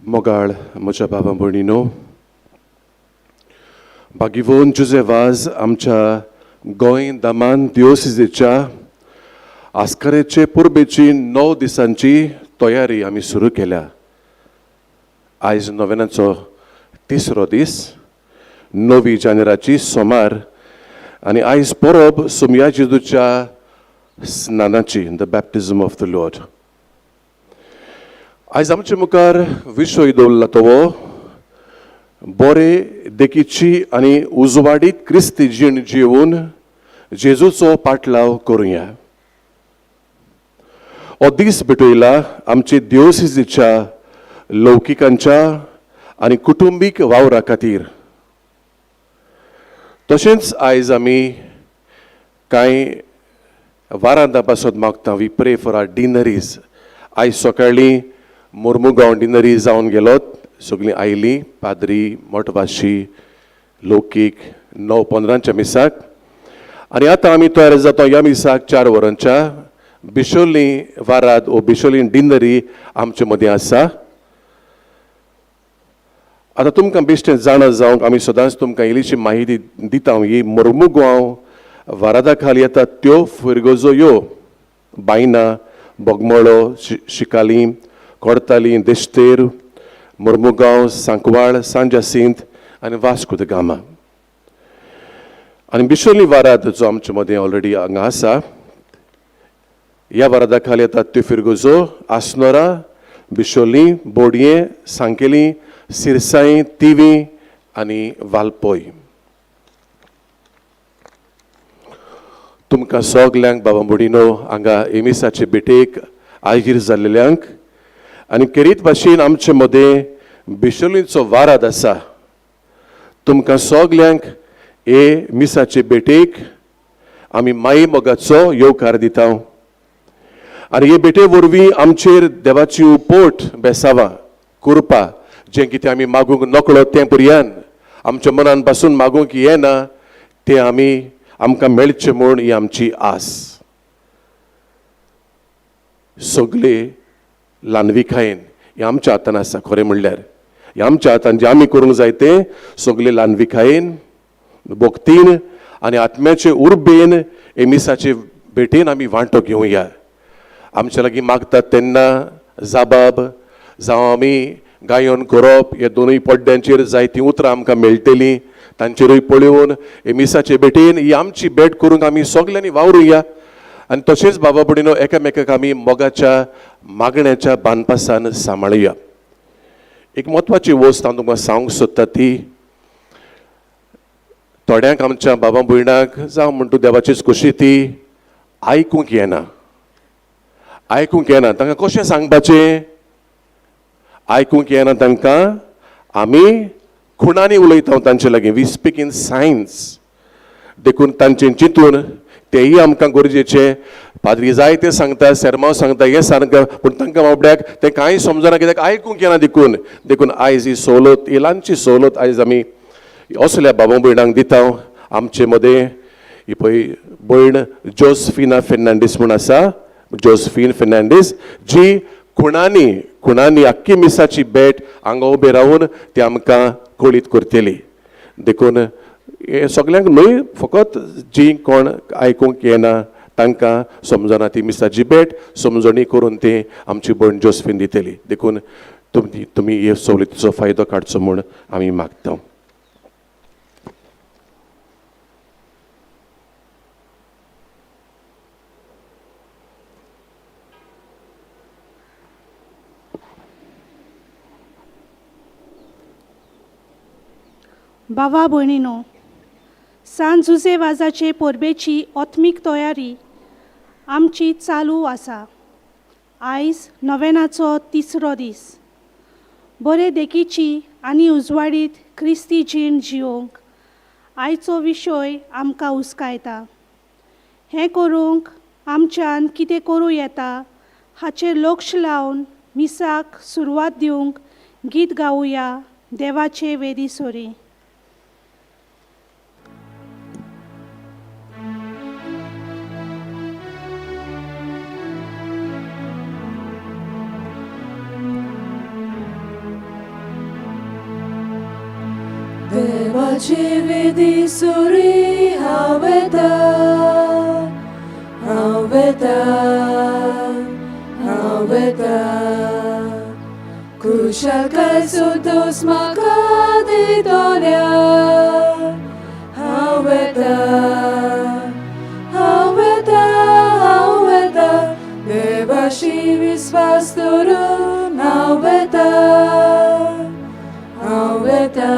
मोगाळ म्हज्या बाबा भयणीनो, बागिवोन जुजे वाज आमच्या गोंय दमान दियोसिजीच्या आस्करेचे परबेची 9 दिसांची तयारी आमी सुरू केल्या. आयज नोवेनाचो तिसरो दीस, 9 जानेराची सोमार, आनी आयज परब Somaiya जेजूच्या स्नानाची, the baptism of the Lord. आयज आमचे मुखार विशय दवरला तो बरे देखीची आनी उजवाडीत क्रिस्ती जीण जिवन जेजूचो पाटलाव करुया. हो दीस भेटयला आमचे दियोसिजीच्या लौकिकांच्या आनी कुटुंबीक वावरा खातीर. तशेंच आयज आमी कांय वारांदा पासत मागता, we pray for our deaneries. आयज सकाळीं मुर्मुगांव डिनरी जावन गेलोत, सगळीं आयलीं पाद्री मठवाशी लौकीक 9:15 मिसाक. आनी आतां आमी तयार जाता ह्या मिसाक 4 वरांच्या. बिशोली वाराद ओ बिशोली डिनरी आमचे मदीं आसा. आतां तुमकां बेश्टें जाणा जावंक आमी सदांच तुमकां इल्लीशी म्हायती दिता. ही मुर्मुगांव वारादा खाल येता त्यो फिरगजो ह्यो बायना, बोगमोळो, शिकाली, कोडताली, देश्तेर, मुर्मुगांव, सांकवाळ, सांजासींत आनी वास्को the Gama. आनी बिशोली वाराद जो आमचे मदीं ऑलरेडी हांगा आसा, ह्या वारादा खाल येतात त्यो फिरगजो आसनोरा, बिशोली, बोडये, सांकेली, सिरसाई, तिवी आनी वालपोय. तुमकां सगल्यांक बाबा भयणीनो हांगा एमिसाचे भेटेक आयगीर जाल्ल्यांक आनी खेरीत भाशेन आमचे मदें बिशोलीचो वाराद आसा, तुमकां सगल्यांक हे मिसाचे भेटेक आमी माई मोगाचो येवकार दिता. आनी हे भेटे वरवीं आमचेर देवाची पोट बेसावा कृपा, जें कितें आमी मागूंक नकळो तें पर्यान आमच्या मनान पासून मागूंक येना तें आमी आमकां मेळचें म्हूण ही आमची आस. सगळे ल्हानविकायेन हें आमच्या हातान आसा. खरें म्हणल्यार हें आमच्या हातान जें आमी करूंक जाय तें सगळे ल्हानविकायेन, भक्तीन आनी आत्म्याचे उर्बेन हे मिसाचे भेटेन आमी वांटो घेवया. आमच्या लागीं मागतात तेन्ना जाबाब जावं आमी गायन करप, हे दोनूय पड्ड्यांचेर जायतीं उतरां आमकां मेळटलीं, तांचेरूय पळोवन हे मिसाचे भेटेन ही आमची भेट करूंक आमी सगल्यांनी वावरुया. आनी तशेंच बाबा भयणीनो एकामेकाक आमी मोगाच्या मागण्याच्या बांदपासान सांबाळुया. एक म्हत्वाची वस्त हांव तुमकां सांगूंक सोदता ती थोड्यांक आमच्या बाबा भयणाक जावं म्हण तूं देवाचीच खोशी ती आयकूंक येना, आयकूंक येना. तांकां कशें सांगपाचें? आयकूंक येना तांकां आमी खुणांनी उलयता तांचे लागीं, we speak in science. देखून तांचें चिंतून तेय आमकां गरजेचें. पाद्री जाय तें सांगता, सेरमांव सांगता, हें सांगता, पूण तांकां बाबड्याक तें कांय समजना कित्याक आयकूंक येना. देखून देखून आयज ही सवलत, ही ल्हानशी सवलत आयज आमी असल्या बाबा भयणांक दिता. आमचे मदें ही पळय भयण जोसफिना फेर्नांडीस म्हूण आसा, जोसफीन फेर्नांडीस, जी खुणांनी खुणांनी आख्खी मिसाची भेट हांगा उबे रावन ती आमकां कळीत करतली. देखून हें सगल्यांक न्हय, फकत जी कोण आयकूंक येना तांकां समजना ती मिसाची भेट समजणी करून ती आमची भयण जोसफीन दितली. देखून तुमी हे सवलतीचो फायदो काडचो म्हूण आमी मागता. बाबा भयणीनो, सांत जुजे वाजाचे परबेची आत्मीक तयारी आमची चालू आसा. आयज नोवेनाचो तिसरो दीस. बरे देखीची आनी उजवाडीत क्रिस्ती जीण जियोंक आयचो विशय आमकां उस्कायता. हें करूंक आमच्यान कितें करूं येता हाचेर लक्ष लावन मिसाक सुरवात दिवंक गीत गावया देवाचे वेदी सोरी. देवाचे वेदी सुरी हांव वेता, हांव वेता, हांव वेता. खुशालकाय संतोस म्हाका दितोल्या. हांव वेता, हांव वेता, हांव वेता. देवाशी विस्वास दवरून हांव वेता, हांव वेता,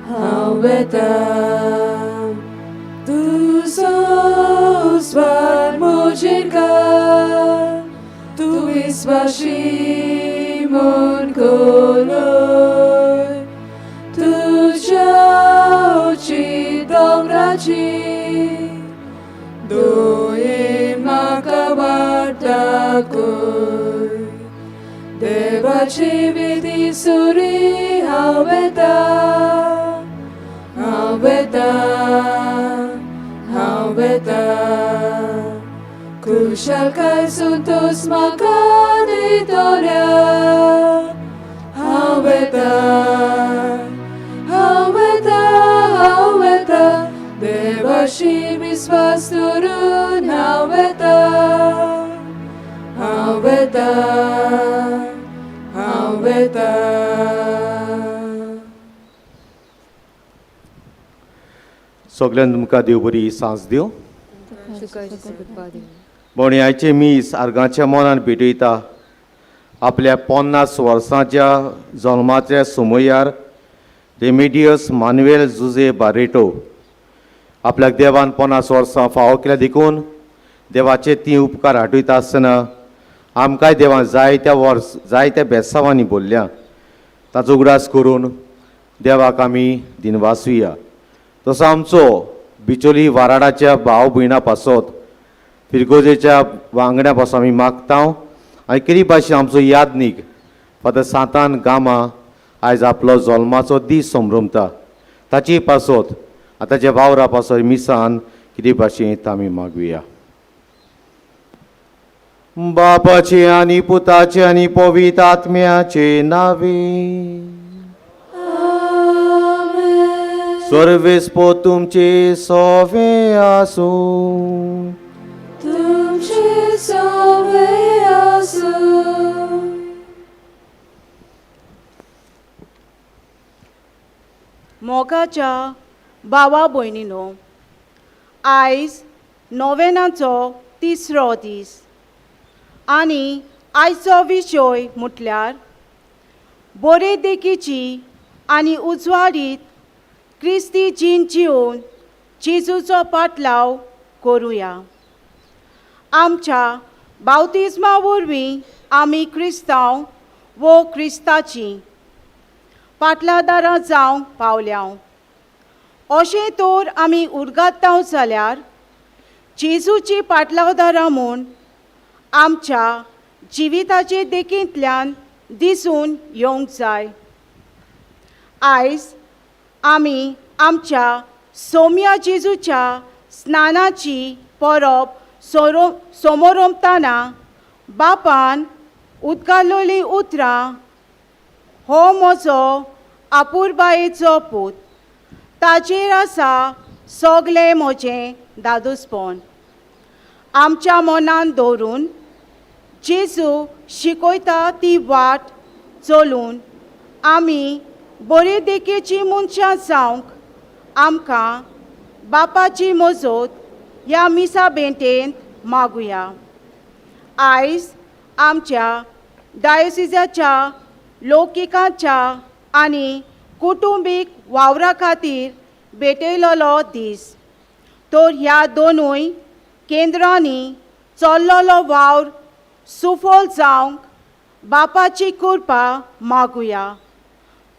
हांव वेता. तुजो उजवाड म्हजेर घाल, तूं विस्वाशी म्हूण कळय. तुज्या अवचीत दोंगराची दयेन म्हाका वाट दाखय. देवाचे वेदी सुरी हांव वेता, हांव वेता, हांव वेता. खुशालकाय संतोस म्हाका दितोल्या. हांव वेता, हांव वेता, हांव वेता. देवाशी विस्वास दवरून हांव वेता, हांव वेता, हांव वेता. सगल्यांक तुमकां देव बरी सांज दिवं. बोणयाचें मीस आर्गाच्या मनान भेटयता. आपल्या 50 वर्सांच्या जल्माच्या समयार रेमेडियस मानुएल जुजे बारेटो आपल्याक देवान 50 वर्सां फावो केल्या देखून देवाचे ती उपकार आठयता आसतना आमकांय देवान जायत्या वर्स जायत्या बेसांवांनी बोल्ल्या. ताचो उगडास करून देवाक आमी दिनवासुया. तसो आमचो बिचोली वाराडाच्या भाव भयणा पासत, फिरगोजेच्या वांगड्या पासून आमी मागता. आनी केरी भाशेन आमचो यादनीक फादर सांतान गामा आयज आपलो जल्माचो दीस संभ्रमता, ताची पासत आतांच्या वावरा पासत मिसान कितें भाशेन आमी मागुया. बापाचे आनी पुताचे आनी पवित्र आत्म्याचे नावे. सर्वेस्पो तुमचे सोवे आसूं. तुमचे सोवे आसूं. मोगाच्या भावा भयणीनो, आयज नोवेनाचो तिसरो दीस आनी आयचो विशय म्हटल्यार बरे देखीची आनी उजवाडीत क्रिस्ती जीण जिवन जेजूचो पाटलाव करुया. आमच्या बावतिज्मा वरवीं आमी क्रिस्तांव वो क्रिस्ताची पाटलादारां जावंक पावल्या. अशें तर आमी उरगाताव जाल्यार जेजूची पाटलावदारां म्हूण आमच्या जिविताचे देखींतल्यान दिसून येवंक जाय. आयज आमी आमच्या सोम्या जेजूच्या स्नानाची परब सोरो सोमोरमताना बापान उदकालोलीं उतरां, हो म्हजो आपुरबायेचो पूत, ताचेर आसा सगलें म्हजें दादोसपण, आमच्या मनान दवरून जेजू शिकयता ती वाट चलून आमी बरे देखीची मनशां जावंक आमकां बापाची मजत ह्या मिसा भेटेंत मागुया. आयज आमच्या डायोसिजाच्या लौकिकाच्या आनी कुटुंबीक वावरा खातीर भेटयलेलो दीस, तर ह्या दोनूय केंद्रांनी चल्लेलो वावर सुफल जावंक बापाची कृपा मागुया.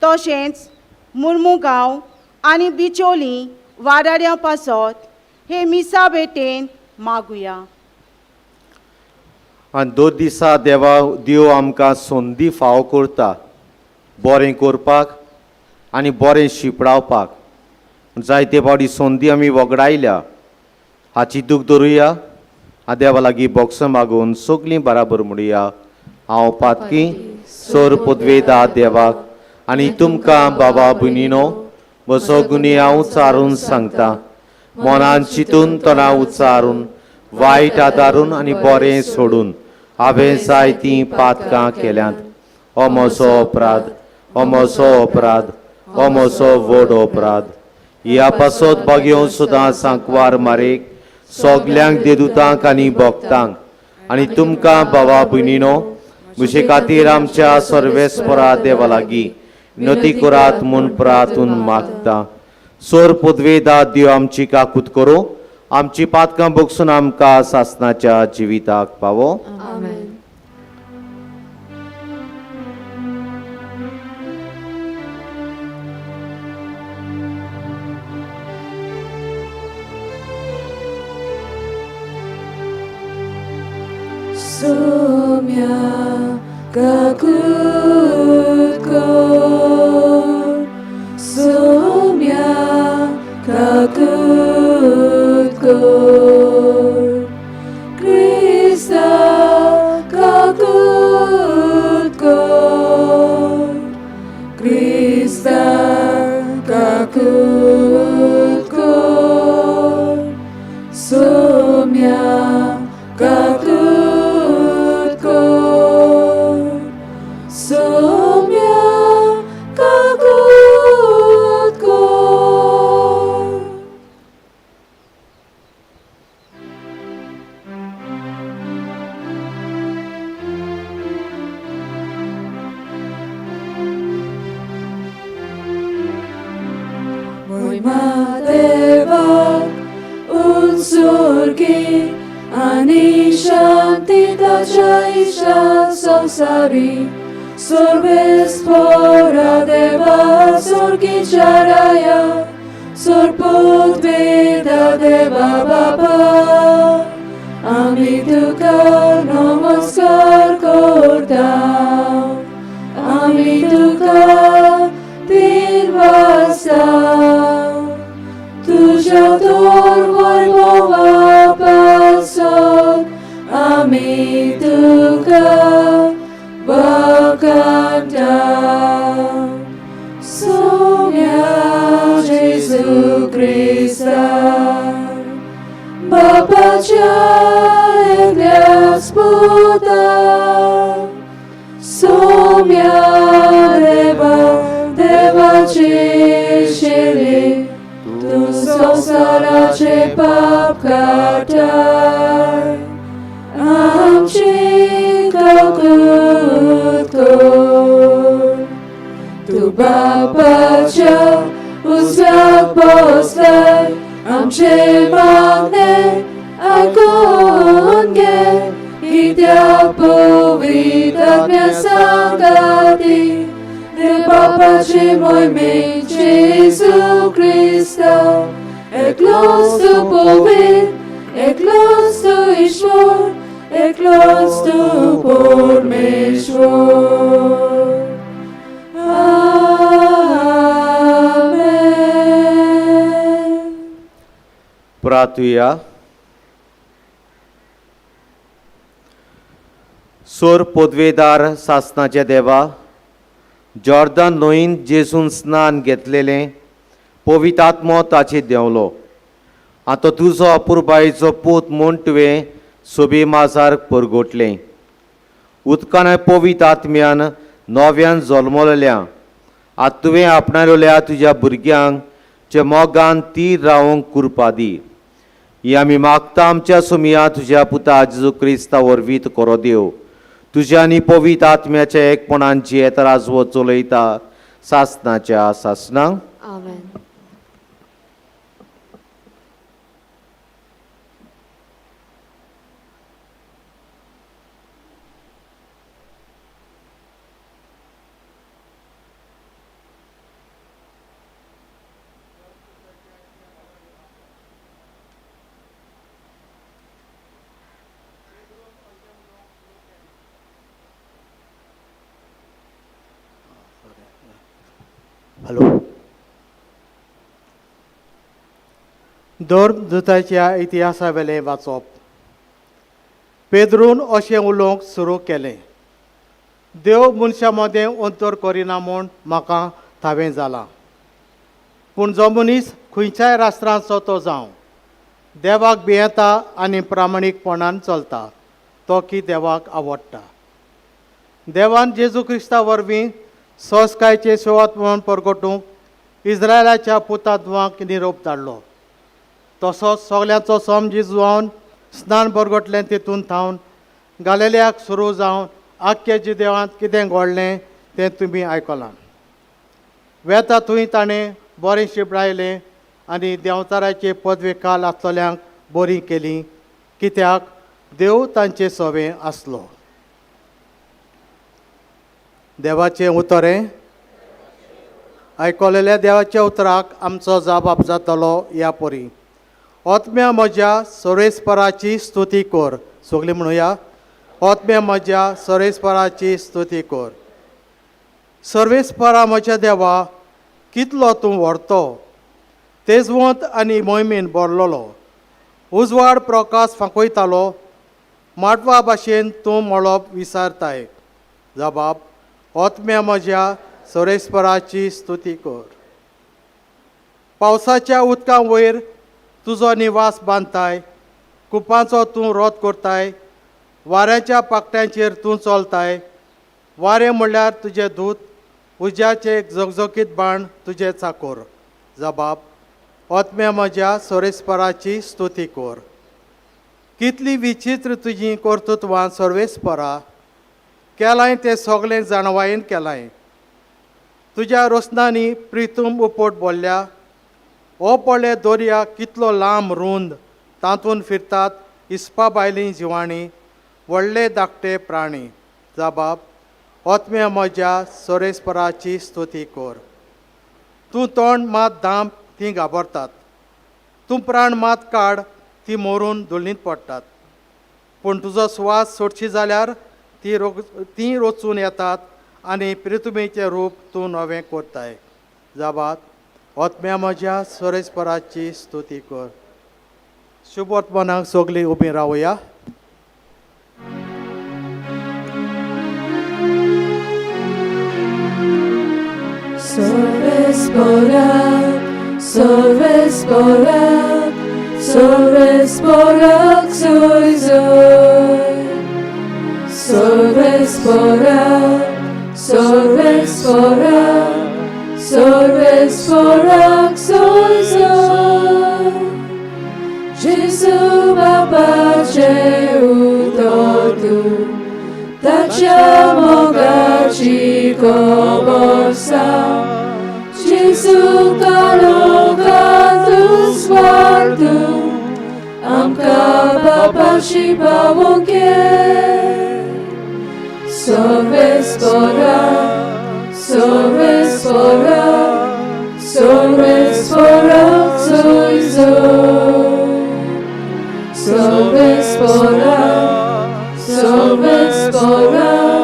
तशेंच मुर्मुगांव आनी बिचोली वाराड्या पासत हे मिसा भेटेन मागुया. आनी दोन दिसा देवा देव आमकां संदी फावो करता बरें करपाक आनी बरें शिंपडावपाक. जायते फावटी संदी आमी वगडायल्या, हाची दूख धरुया आनी देवा लागीं बोक्सां मागून सगलीं बराबर म्हणुया. हांव पातकी सोर पुदवेदा देवाक आनी तुमकां बाबा भयणीनो म्हजो गुन्यांव उच्चारून सांगता, मनान चिंतून तोंडां उच्चारून वायट आदारून आनी बरें सोडून हांवें जायतीं पातकां केल्यांत. हो म्हजो अपराध, हो म्हजो अपराध, हो म्हजो व्हड अपराध. ह्या पासत बागेवन सुद्दां सांकवार मारेक सगल्यांक देदुतांक आनी भक्तांक आनी तुमकां बाबा भयणीनो म्हजे खातीर आमच्या सर्वेस्परा देवा लागीं नती करात म्हूण प्रातून मागता. सोर पदवेदा देव आमची काकूत करूं, आमची पातकां बगसून आमकां सासनाच्या जिविताक पावो. आमेन. Soumya kakut kor, Soumya kakut kor, Krista kakut kor, Krista kakut kor, Soumya kakut kor, Soumya kakut kor. मोहिमा देवाक unsurgi ani shanti ताच्या इश्टा संवसारी सर्वेस्परा देवा सोर्गीच्या राया सोरपूत वेदा देवा बाबा आमी तुका नमस्कार करता, आमी तुका दिनवासा, तुज्या तोर वैभवा पासत आमी तुका वकांता. सोम्या जेजू क्रिस्ता बापाच्या एकल्याच पुता, सोम्या देवा देवाचे शेले तूं संवसाराचे पाप काडटाय, आमची काकूत कर. तूं बापाच्या उजव्याक बसलाय, आमचे मागणे आयकून घे, कित्याक पवित्र आत्म्या सांगाती देव बापाचे मोहिमेन जेजू क्रिस्ता, एकलोच तूं पवित्र, एकलोच तूं ईश्वर, एकलोच तूं परमेश्वर. आमेन. प्रार्थुया. सोर पदवेदार सासनाच्या देवा, जॉर्दन न्हंयेंत जेजून स्नान घेतलेलें पवित्र आत्मो ताचेर देंवलो. आतां तुजो अपुरबायेचो पूत म्हूण तुवें सोबी माजार परगटलें. उदकान पवित्र आत्म्यान नव्यान जल्मलेल्या आतां तुवें आपणायलेल्या तुज्या भुरग्यांक जे मोगान तीर रावंक कृपा दी. ही आमी मागता आमच्या सुमया तुज्या पुता जेजू क्रिस्ता वरवीं करो देव. तुज्या आनी पवित्र आत्म्याच्या एकपणान जियेत राजवत चलयता सासनाच्या सासनां. आमेन. हॅलो. धर्मदुताच्या इतिहासावेलें वाचप. पेद्रून अशें उलोवंक सुरू केलें, देव मनशां मदें अंतर करिना म्हूण म्हाका थावें जालां. पूण जो मनीस खंयच्याय राष्ट्रांचो तो जावं, देवाक भियेता आनी प्रामाणीकपणान चलता, तो की देवाक आवडटा. देवान जेजू क्रिस्ता वरवीं सोंसकायचे सुवात म्हणून परगटूंक इस्रायलाच्या पुतात्वाक निरोप धाडलो. तसोच सगल्यांचो सोम जेजून स्नान परगटलें तितून थावन गालेल्याक सुरू जावन आख्खे जिदेवांत कितें घडलें तें तुमी आयकलां. वेता थंय ताणें बरें शिपडायलें आनी देंवचाराचे पदवे काल आसतल्यांक बरी केली, कित्याक देव तांचे सवे आसलो. देवाचें उतर हें आयकलेल्या देवाच्या उतराक आमचो जाबाब जातलो ह्या परी. आत्म्या म्हज्या सर्वेस्पराची स्तुती कर. सगळीं म्हणुया, आत्म्या म्हज्या सर्वेस्पराची स्तुती कर. सर्वेस्परा म्हज्या देवा, कितलो तूं व्हरतो, तेजवंत आनी मोहिमेन भरलेलो, उजवाड प्रकाश फांकयतालो, माटवा भाशेन तूं मळब विसारताय. जबाब, आत्म्या म्हज्या सर्वेस्पराची स्तुती कर. पावसाच्या उदका वयर तुजो निवास बांदताय, कुपांचो तूं रोद करताय, वाऱ्याच्या पाकट्यांचेर तूं चलताय. वारें म्हणल्यार तुजें दूत, उज्याचे झगझगीत बाण तुजें चाकोर. जबाब, आत्म्या म्हज्या सर्वेस्पराची स्तुती कर. कितली विचित्र तुजी कर्तृत्वां सर्वेस्परा, केलाय तें सगळें जाणवायेन केलाय. तुज्या रोसनांनी प्रितूम उपट बोल्ल्या, हो पळय दर्या कितलो लांब रूंद, तातूंत फिरतात इस्पा बायलीं जिवाणीं, व्हडले धाकटे प्राणी. जबाब, आत्म्या म्हज्या सर्वेस्पराची स्तुती कर. तूं तोंड मात धांप, तीं घाबरतात, तूं प्राण मात काड, ती मरून धुळींत पडटात. पूण तुजो सुवास सोडशी जाल्यार ती रोचून येतात आनी प्रितुमेचें रूप तूं नवें करताय. जबाब, आत्म्या म्हज्या सर्वेस्पराची स्तुती कर. शुभ वर्तमानाक सगळीं उबीं रावया. सर्वेस्पराक, सर्वेस्पराक, सर्वेस्पराक जोय जोय. सर्वेस्पराक, सर्वेस्पराक, सर्वेस्पराक जोय जोय. जेजू बापाचे उतर तूं, ताच्या मोगाची खबर सांग. जेजू काळोखांत उजवाड तूं, आमकां बापाशी पावोवंक ये. सर्वेस्पराक, सर्वेस्पराक, सर्वेस्पराक जोय जोय. सर्वेस्पराक, सर्वेस्पराक,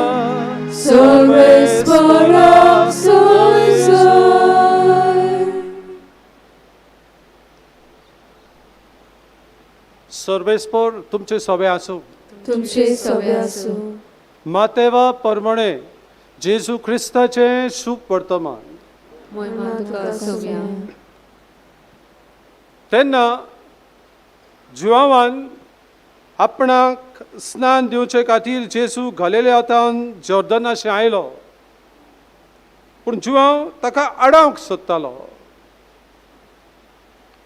सर्वेस्पराक जोय जोय. सर्वेस्पर तुमचे सोबे आसूं. तुमचे सवे आसूं. मातेवा परमणे जेजू क्रिस्ताचें शुभ वर्तमान. मोहिमा तुका सोम्या. तेन्ना जुवांवान आपणाक स्नान दिवचे खातीर जेजू घालेल्या जॉर्दनाशें आयलो, पूण जुवांव ताका आडावंक सोदतालो,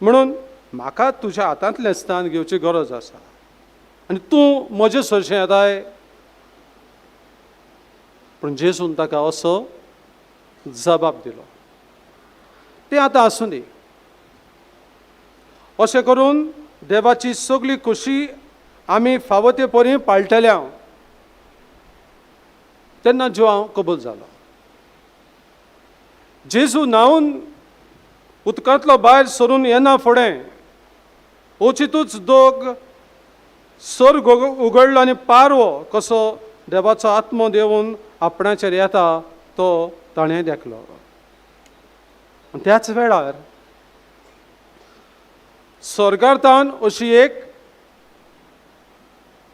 म्हणून म्हाका तुज्या हातांतलें स्नान घेवची गरज आसा आनी तूं म्हजे सरशें येताय. पूण जेजून ताका असो जबाब दिलो, तें आतां आसूं दी. अशें करून देवाची सगळी खोशी आमी फावो ते परी पाळटले हांव. तेन्ना जुवांव कबूल जालो. जेजू न्हांवन उदकांतलो भायर सरून येना फुडें अचितूच दोग सर्ग उगडलो आनी पारवो कसो देवाचो आत्मो देवून आपणाचेर येता तो ताणें देखलो. आनी त्याच वेळार स्वर्गार्थान अशी एक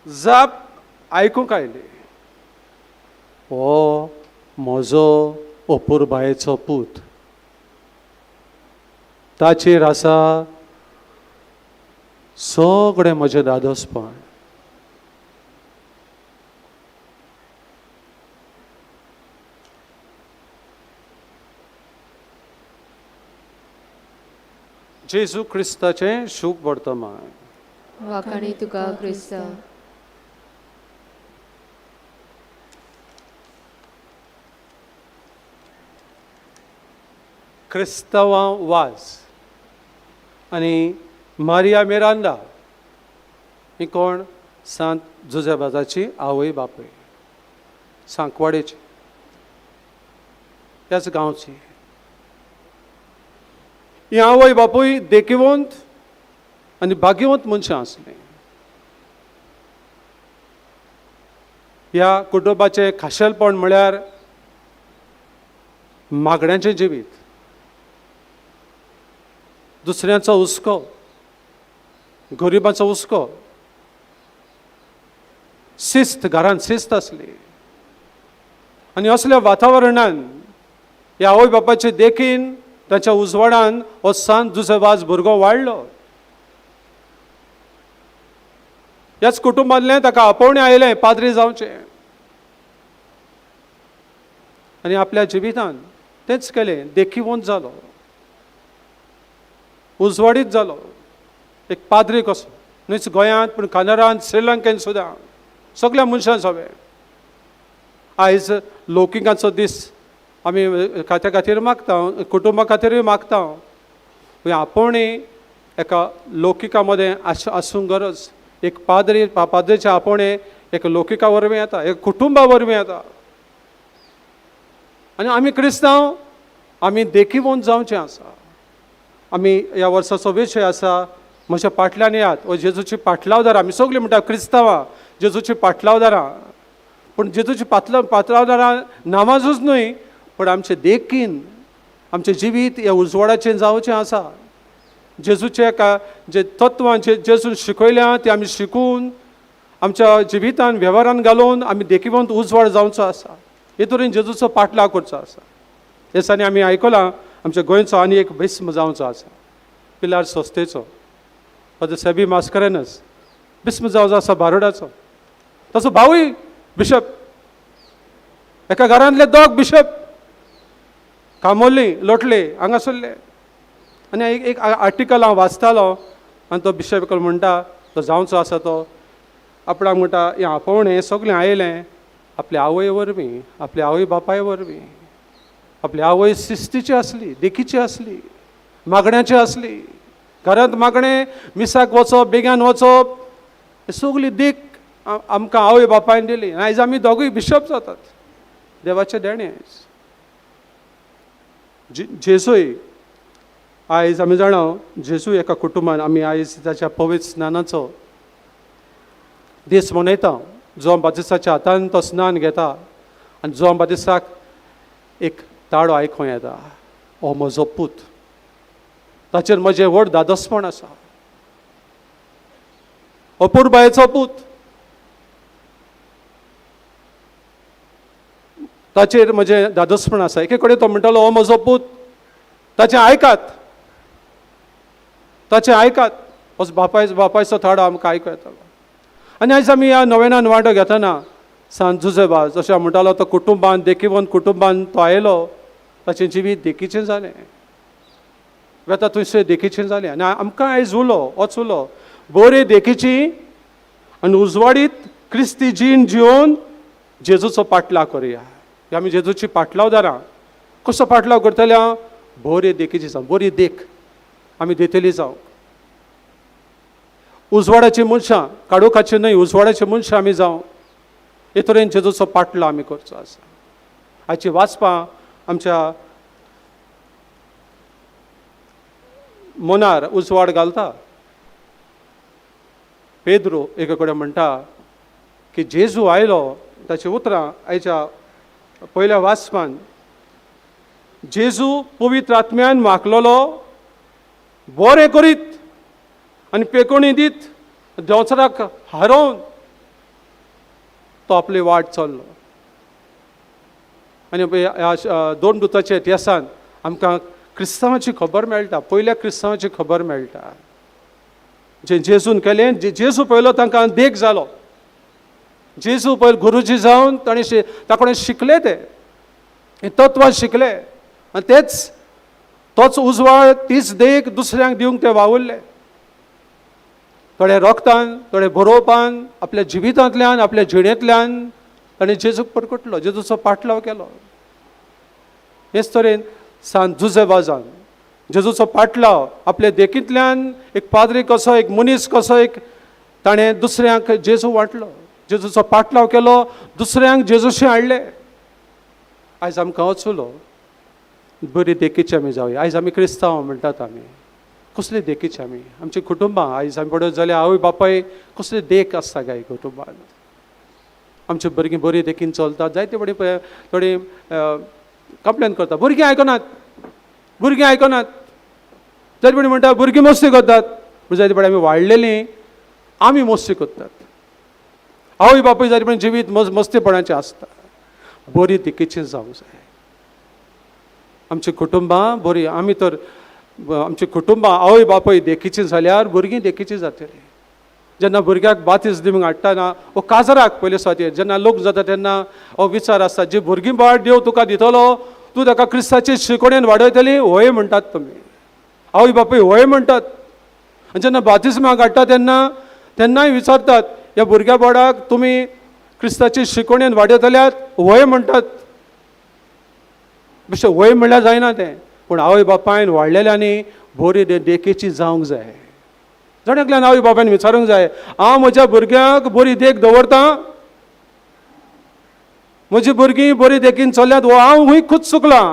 जाप आयकूंक आयली, हो म्हजो अपुरबायेचो पूत, ताचेर आसा सगळें म्हजें दादोसपण. जेजू क्रिस्ताचें शुभ वर्तमान. वाखाणी तुका क्रिस्ता. क्रिस्तांवां वाज आनी मारिया मिरांडा ही कोण? सांत जुझेबाजाची आवय बापूय, सांकवाडेची, त्याच गांवची. ही आवय बापूय देखिवंत आनी भाग्यवंत मनशां आसलीं. ह्या कुटुंबाचें खाशेलपण म्हळ्यार मागण्यांचें जिवीत, दुसऱ्यांचो हुस्को, गरिबाचो हुस्को, शिस्त, घरांत शिस्त आसली. आनी असल्या वातावरणान ह्या आवय बापाचे देखीन, ताच्या उजवाडान हो सांत जुझे वाज भुरगो वाडलो. ह्याच कुटुंबांतलें ताका आपोवणें आयलें पाद्री जावचें, आनी आपल्या जिवितान तेंच केलें. देखिवंत जालो, उजवाडीत जालो, एक पाद्री कसो, न्हूच गोंयांत पूण कानारांत, श्रीलंकेन सुद्दां सगल्या मनशां सवे. आयज लौकिकांचो दीस आमी खात्या खातीर मागता, कुटुंबा खातीरूय मागता. आपोवणें एका लौकिका मदें आसूंक गरज. एक पाद्री, पाद्रीचें आपोवणें एक लौकिका वरवीं येता, एक कुटुंबा वरवीं येता. आनी आमी क्रिस्तांव आमी देखिवंत जावचें आसा. आमी ह्या वर्साचो विशय आसा म्हज्या पाटल्यान येयात, हो जेजूची पाटलावदारां. आमी सगळीं म्हणटा क्रिस्तांवां जेजूची पाटलावदारां, पूण जेजूची पाटलावदारां नांवाजूच न्हय, पूण आमचें देखीन आमचें जिवीत ह्या उजवाडाचें जावचें आसा. जेजूचे का जे तत्वां जे जेजून शिकयल्या ती आमी शिकून आमच्या जिवितान वेव्हारान घालून आमी देखिवंत उजवाड जावचो आसा. हे तरेन जेजूचो पाटलाव करचो आसा. हे दिसांनी आमी आयकलां आमच्या गोंयचो आनी एक बिस्म जावचो आसा, पिलार संस्थेचो फादर सेबी मास्करेनस बिस्म जावचो आसा बारोडाचो. ताचो भावूय बिशप, एका घरांतले दोग बिशप कामोली लोटले हांगासरले. आनी एक आर्टिकल हांव वाचतालो आनी तो बिशप एकलो म्हणटा, तो जावचो आसा तो आपणाक म्हणटा हें आपोवणें सगळें आयलें आपल्या आवय वरवीं, आपल्या आवय बापाय वरवीं. आपली आवय शिस्तीची आसली, देखीची आसली, मागण्याची आसली. घरांत मागणें, मिसाक वचप, बेगान वचप, सगळी देख आमकां आवय बापायन दिली. आनी आयज आमी दोगूय बिशप जातात, देवाचें देणें आयज. जेजूय आयज आमी जाणा, जेजू एका कुटुंबान आमी आयज ताच्या पवित्र स्नानाचो दीस मनयता. जुवांव बातिस्ताच्या हातान तो स्नान घेता आनी जुवांव बातिस्ताक एक ताळो आयकूं येता, हो म्हजो पूत, ताचेर म्हजें व्हड दादोसपण आसा, अपुरबायेचो पूत, ताचेर म्हजें दादोसपण आसा. एके कडेन तो म्हणटालो हो म्हजो पूत, ताचें आयकात, ताचें आयकात. हो बापायचो ताळो आमकां आयकूं येतालो. आनी आयज आमी ह्या नवेनान वांटो घेतना सांत जुझे वाज जशें हांव म्हणटालो तो कुटुंबान देखिवंत कुटुंबान तो आयलो, ताचें जिवीत देखीचें जालें, वेता थंयसर देखीचें जालें. आनी आमकां आयज उलो होच उलो, बरे देखीची आनी उजवाडीत क्रिस्ती जीण जिवन जेजूचो पाटलाव करुया. आमी जेजूची पाटलावदारां. कसो पाटलाव करतले? बरे देखीची जावं, बरी देख आमी दितली जावं. उजवाडाची मनशां, काडोखाची न्हय, उजवाडाची मनशां आमी जावं. हे तरेन जेजूचो पाटलाव आमी करचो आसा. हाची वाचपां आमच्या मनार उजवाड घालता. पेद्रो एके कडेन म्हणटा की जेजू आयलो, ताची उतरां आयच्या पयल्या वाचपान, जेजू पवित्र आत्म्यान मागलेलो बरें करीत आनी पेकोणी दीत देंवचाराक हारोवन तो आपली वाट चल्लो. आनी ह्या दोन दुताच्या इतिहासान आमकां क्रिस्तांवाची खबर मेळटा, पयल्या क्रिस्तांवाची खबर मेळटा. जे जेजून केलें, जेजू पयलो तांकां देख जालो. जेजू पयलो गुरुजी जावन ताणें ताकोणें शिकले, ते हे तत्वां शिकले आनी तेच तोच उजवाड तीच देख दुसऱ्यांक दिवंक ते वावुरले. थोडे रोगतान, थोडे बरोवपान, आपल्या जिवितांतल्यान, आपल्या जिणेंतल्यान ताणें जेजूक परकटलो, जेजूचो पाटलाव केलो. हेच तरेन सांत जुझे वाजान जेजूचो पाटलाव आपल्या देखींतल्यान एक पाद्री कसो, एक मनीस कसो, एक ताणें दुसऱ्यांक जेजू वांटलो, जेजूचो पाटलाव केलो, दुसऱ्यांक जेजूशी हाडले. आयज आमकां वचलो बरी देखीची आमी जावया. आयज आमी क्रिस्तांव म्हणटात, आमी कसली देखीची आमी आमची कुटुंबां आयज आमी पळयत जाल्यार आवय बापाय कसली देख आसता काय कुटुंबांत. आमची भुरगीं बरी देखीन चलतात, जायते फडी थोडी कंप्लेन करता, भुरगीं आयकनात, भुरगीं आयकनात. जायते फावटी म्हणटा भुरगीं मस्ती करतात, पूण जायते फावटी आमी वाडलेलीं आमी मस्ती करतात. आवय बापूय जायते फावटी जिवीत मस्तीपणाचें आसता. बरी देखीचें जावंक जाय आमची कुटुंबां बरी. आमी तर आमची कुटुंबां आवय बापूय देखीचीं जाल्यार भुरगीं देखीचीं जातलीं. जेन्ना भुरग्याक बातीस दिवंक हाडटना वो काजराक पयले सुवातेर जेन्ना लोक जाता तेन्ना हो विचार आसता, जी भुरगीं बाळ देव तुका दितलो तूं ताका क्रिस्ताचे शिकवणेन वाडयतली, होय म्हणटात तुमी, आवय बापूय होय म्हणटात. आनी जेन्ना बातिस्माक हाडटा तेन्ना तेन्नाय विचारतात, ह्या भुरग्या बाळाक तुमी क्रिस्ताचे शिकवणेन वाडयतल्यात, होय म्हणटात. बेश्टें होय म्हणल्यार जायना तें, पूण आवय बापायन वाडलेल्यांनी बरी देखीची जावंक जाय. जण एकल्यान आवय बापायन विचारूंक जाय, हांव म्हज्या भुरग्यांक बरी देख दवरतां, म्हजी भुरगीं बरी देखीन चल्ल्यात, हो हांव हूंय खूद चुकलां.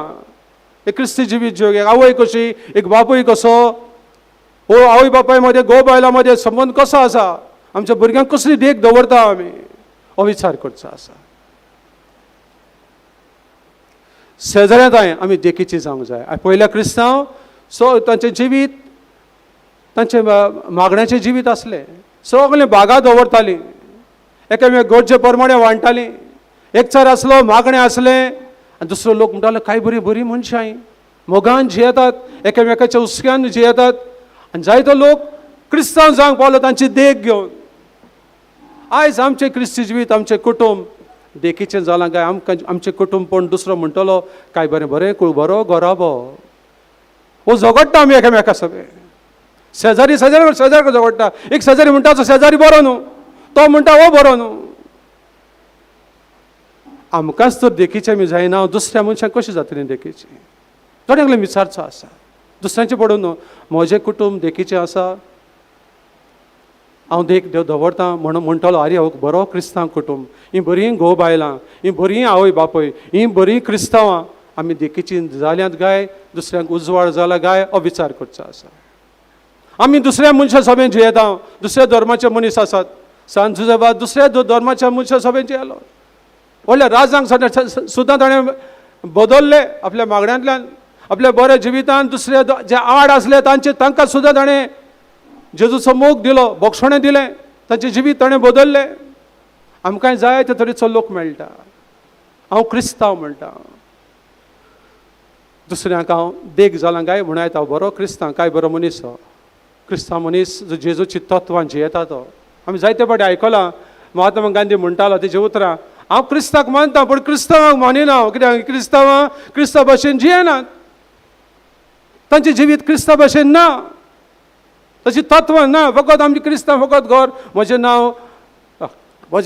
एक क्रिस्ती जिवीत जिव, एक आवय कशी, एक बापूय कसो, हो आवय बापाय मदें घोव बायलां मदें संबंद कसो आसा, आमच्या भुरग्यांक कसली देख दवरता आमी, हो विचार करचो आसा. शेजाऱ्यांत आमी देखीची जावंक जाय. पयल्या क्रिस्तांव सो तांचें जिवीत तांचें मागण्याचें जिवीत आसलें, सगळें बागा दवरतालीं, एकामेक गरजे प्रमाणे वांट्टालीं. एकचार आसलो, मागणें आसलें. आनी दुसरो लोक म्हणटालो काय बरी बरी मनशां हीं, मोगान जियेतात, एकामेकाच्या हुस्क्यान जियेतात. आनी जायतो लोक क्रिस्तांव जावंक पावलो तांची देख घेवन. आयज आमचें क्रिस्ती जिवीत, आमचें कुटुंब देखीचें जालां काय आमकां आमचें कुटुंब पण दुसरो म्हणटलो काय बरें बरें बरो घराबो हो झगडटा आमी एकामेका सगळे. शेजारी शेजारी शेजारी झगडटा, एक शेजारी म्हणटा तो शेजारी बरो न्हू, तो म्हणटा हो बरो न्हू. आमकांच तर देखीचें आमी जायना, दुसऱ्या मनशांक कशें जातलें देखीचें? थोड्यांक एकलें विचारचो आसा, दुसऱ्यांचें पडून न्हू, म्हजें कुटुंब देखीचें आसा, हांव देख देव दवरता म्हणून म्हणटलो, आरे हो बरो क्रिस्तांव कुटुंब, हीं बरीं घोव बायलां, हीं बरीं आवय बापूय, हीं बरीं क्रिस्तांवां, आमी देखीचीं जाल्यांत काय दुसऱ्यांक उजवाड जाला काय, हो विचार करचो आसा. आमी दुसऱ्या मनशां सभेन जियेता, दुसऱ्या धर्माचे मनीस आसात. सांत जुझेबा दुसऱ्या धर्माच्या मनशां सभेन जियेलो, व्हडल्या राजांक सुद्दां ताणें बदलले आपल्या मागण्यांतल्यान, आपल्या बऱ्या जिवितान. दुसरे जे आड आसले तांचे तांकां सुद्दां ताणें जेजूचो मोग दिलो, बोगसणें दिलें, तांचें जिवीत ताणें बदललें. आमकांय जाय ते तरेचो लोक मेळटा. हांव क्रिस्तांव म्हणटा, दुसऱ्यांक हांव देख जालां काय म्हणून येता, हांव बरो क्रिस्तांव, काय बरो मनीस हो क्रिस्तांव मनीस जो जेजूची तत्वां जियेता तो. आमी जायते फावटी आयकलां, महात्मा गांधी म्हणटालो तेजी उतरां, हांव क्रिस्ताक मानता पूण क्रिस्तांवांक मानिना हांव, कित्याक क्रिस्तांवां क्रिस्ता भाशेन जियेनात, तांचें जिवीत क्रिस्ता भाशेन ना, तशी तत्वां ना. फकत आमची क्रिस्तांव फकत घर, म्हजें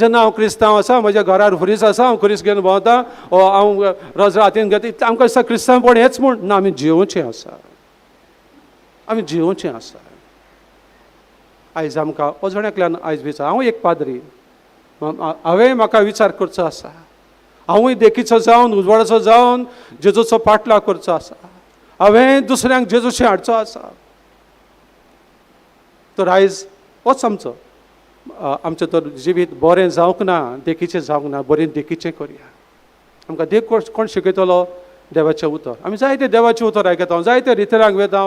नांव क्रिस्तांव आसा, म्हज्या घरार खुरीस आसा, हांव खुरीस घेवन भोंवता, ओ हांव रोजरा हातीन घेता, इतलें आमकां दिसता क्रिस्तांवपण हेंच म्हूण ना. आमी जियोवचें आसा, आमी जियोवचें आसा. आयज आमकां अजून एकल्यान आयज विचार, हांव एक पाद्री, हांवें म्हाका विचार करचो आसा, हांवूय देखीचो जावन उजवाडाचो जावन जेजूचो पाटलाव करचो आसा, हांवें दुसऱ्यांक जेजूशें हाडचो आसा. तर आयज होच आमचो आमचें तर जिवीत बरें जावंक ना, देखीचें जावंक ना, बरें देखीचें करया. आमकां देख कोण शिकयतलो? देवाचें उतर. आमी जायते देवाचें उतर आयकता, जायते रितरांक वयता,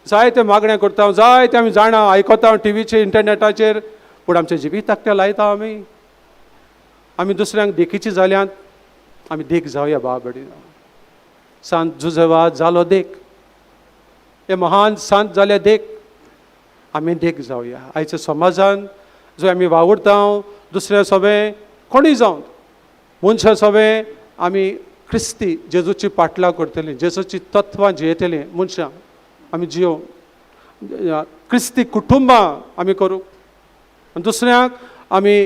जायते मागणें करता, जायते आमी जाणा आयकता टिवीचेर इंटरनेटाचेर, पूण आमच्या जिविताक तें लायता आमी. आमी दुसऱ्यांक देखीची जाल्यात, आमी देख जावया बाबा भयणीनो. सांत जुझे वाज जालो देख, हे महान सांत जाले देख, आमी देख जावया. आयच्या समाजान जो आमी वावुरता दुसऱ्या सोबें कोणूय जावं मनशां सोबें आमी क्रिस्ती जेजूची पाटलां करतलीं, जेजूची तत्वां जियेतलीं मनशां आमी जियोवं, क्रिस्ती कुटुंबां आमी करूं आनी दुसऱ्यांक आमी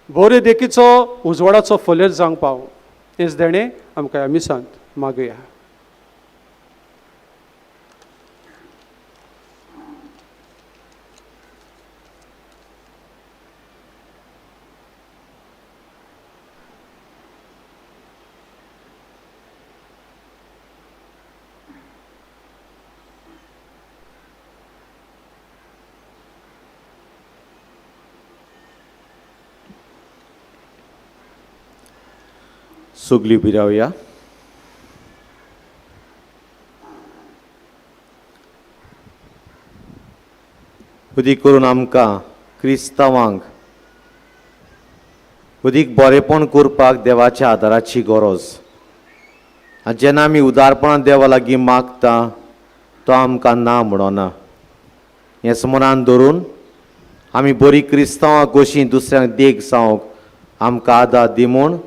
बरे देखीचो उजवाडाचो फोलेर जावंक पावूं. हेच देणें आमकां ह्या मिसांत मागया. सगळीं उबी रावया. अदीक करून आमकां क्रिस्तांवांक अदीक बरेपण करपाक देवाच्या आदाराची गरज. आनी जेन्ना आमी उदारपणान देवा लागीं मागता तो आमकां ना म्हणना. हें मनान धरून आमी बरी क्रिस्तांवां कशीं दुसऱ्यांक देख जावंक आमकां आदार दी म्हूण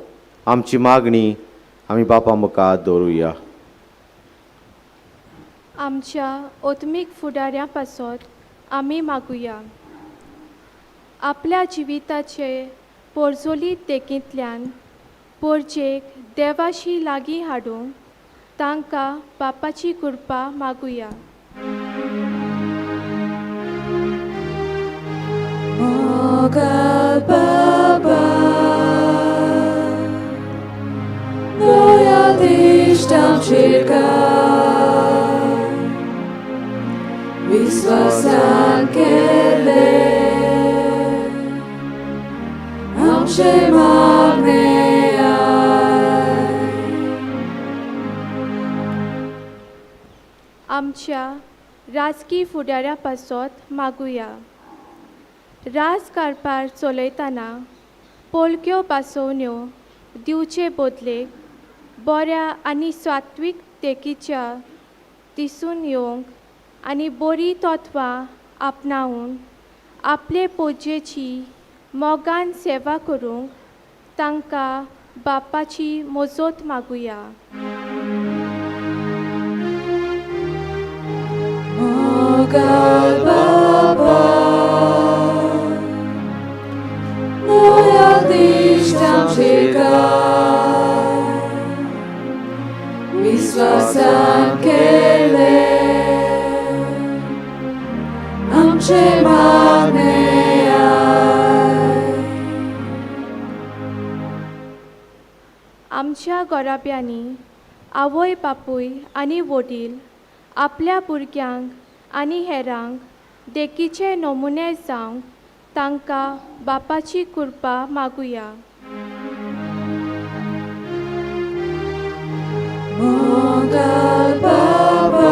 आमची मागणी आमी बापा मुखार दवरुया. आमच्या ओत्मीक फुडाऱ्यां पासत आमी मागुया. आपल्या जिविताचे पोरजोलीत देखींतल्यान पोरजेक देवाशी लागीं हाडूंक तांकां बापाची कृपा मागुया. विस्वासान केले आमचे मागणे आमच्या राजकी फुडाऱ्या पासत मागुया. राज कारभार चलयतना पोलक्यो बासोवण्यो दिवचे बदलेक बऱ्या आनी सात्वीक देखीच्या दिसून येवंक आनी बरी तत्वां आपणावन आपले पोजेची मोगान सेवा करूंक तांकां बापाची मजत मागुया. मोगाळ बाबा दया दिश्ट आमचेर विस्वासान केले आमचे मागणे. आमच्या घराब्यांनी आवय बापूय आनी वडील आपल्या भुरग्यांक आनी हेरांक देखीचे नमुने जावंक तांकां बापाची कृपा मागुया. मोगाळ बाबा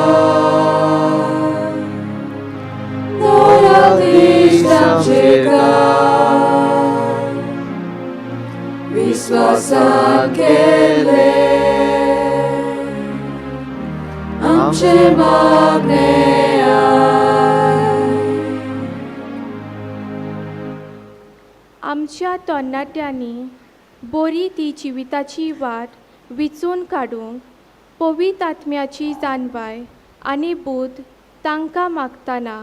दया दिश्ट आमचेर विस्वासान केले आमचे मागणे. आमच्या तरणाट्यांनी बरी ती जिविताची वाट विचून काडूंक पवित्र आत्म्याची जाणवाय आनी बूद तांकां मागतना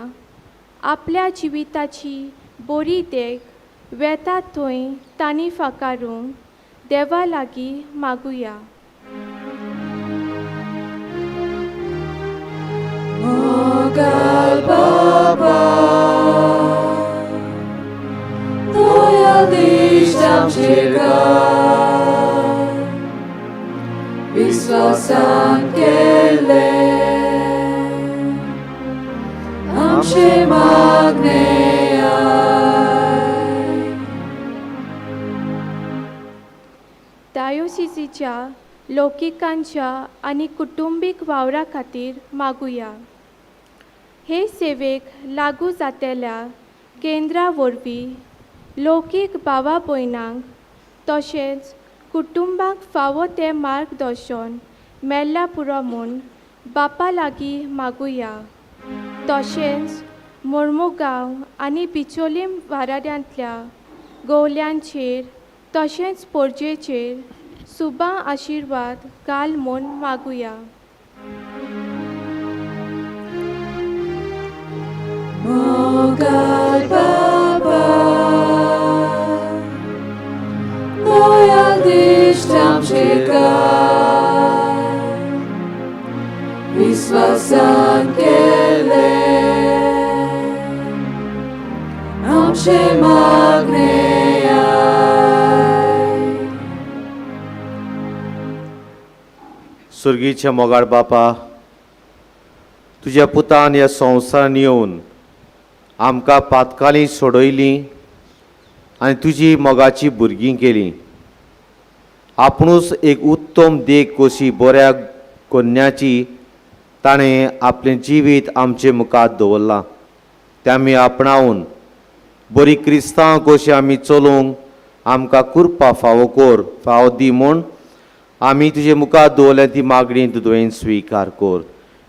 आपल्या जिविताची बरी देख वेता थंय तांणी फाकारूंक देवा लागीं मागुया. मोगाळ बाबा दया दिश्ट आमचेर विस्वासान केले आमचे मागणे. डायोसिसीच्या लौकिकांच्या आनी कुटुंबीक वावरा खातीर मागुया. हे सेवेक लागू जातेल्या केंद्रा वरवीं लौकीक भावा भयणांक तशेंच कुटुंबाक फावो तें मार्गदर्शन मेळ्ळां पुरो म्हूण बापा लागीं मागुया. तशेंच मोर्मुगांव आनी बिचोलीम वाराड्यांतल्या गोवल्यांचेर तशेंच पोरजेचेर सुबा आशिर्वाद घाल म्हूण मागुया. मोगाळ बाबा दयाळ दिश्ट आमचेर घाल विस्वासान केल्लें आमचें मागणें आयक. सुर्गीच्या मोगाळ बापा, तुज्या पुतान ह्या संवसारान येवन आमकां पातकालीं सोडयलीं आनी तुजी मोगाची भुरगीं केलीं. आपणूच एक उत्तम देख कशी बऱ्या कन्याची ताणें आपलें जिवीत आमचे मुखार दवरलां, तें आमी आपणावन बरी क्रिस्तांव कशी आमी चलोवंक आमकां कृपा फावो कर, फावो दी म्हूण आमी तुजे मुखार दवरल्या ती मागणी तुवें स्विकार कर.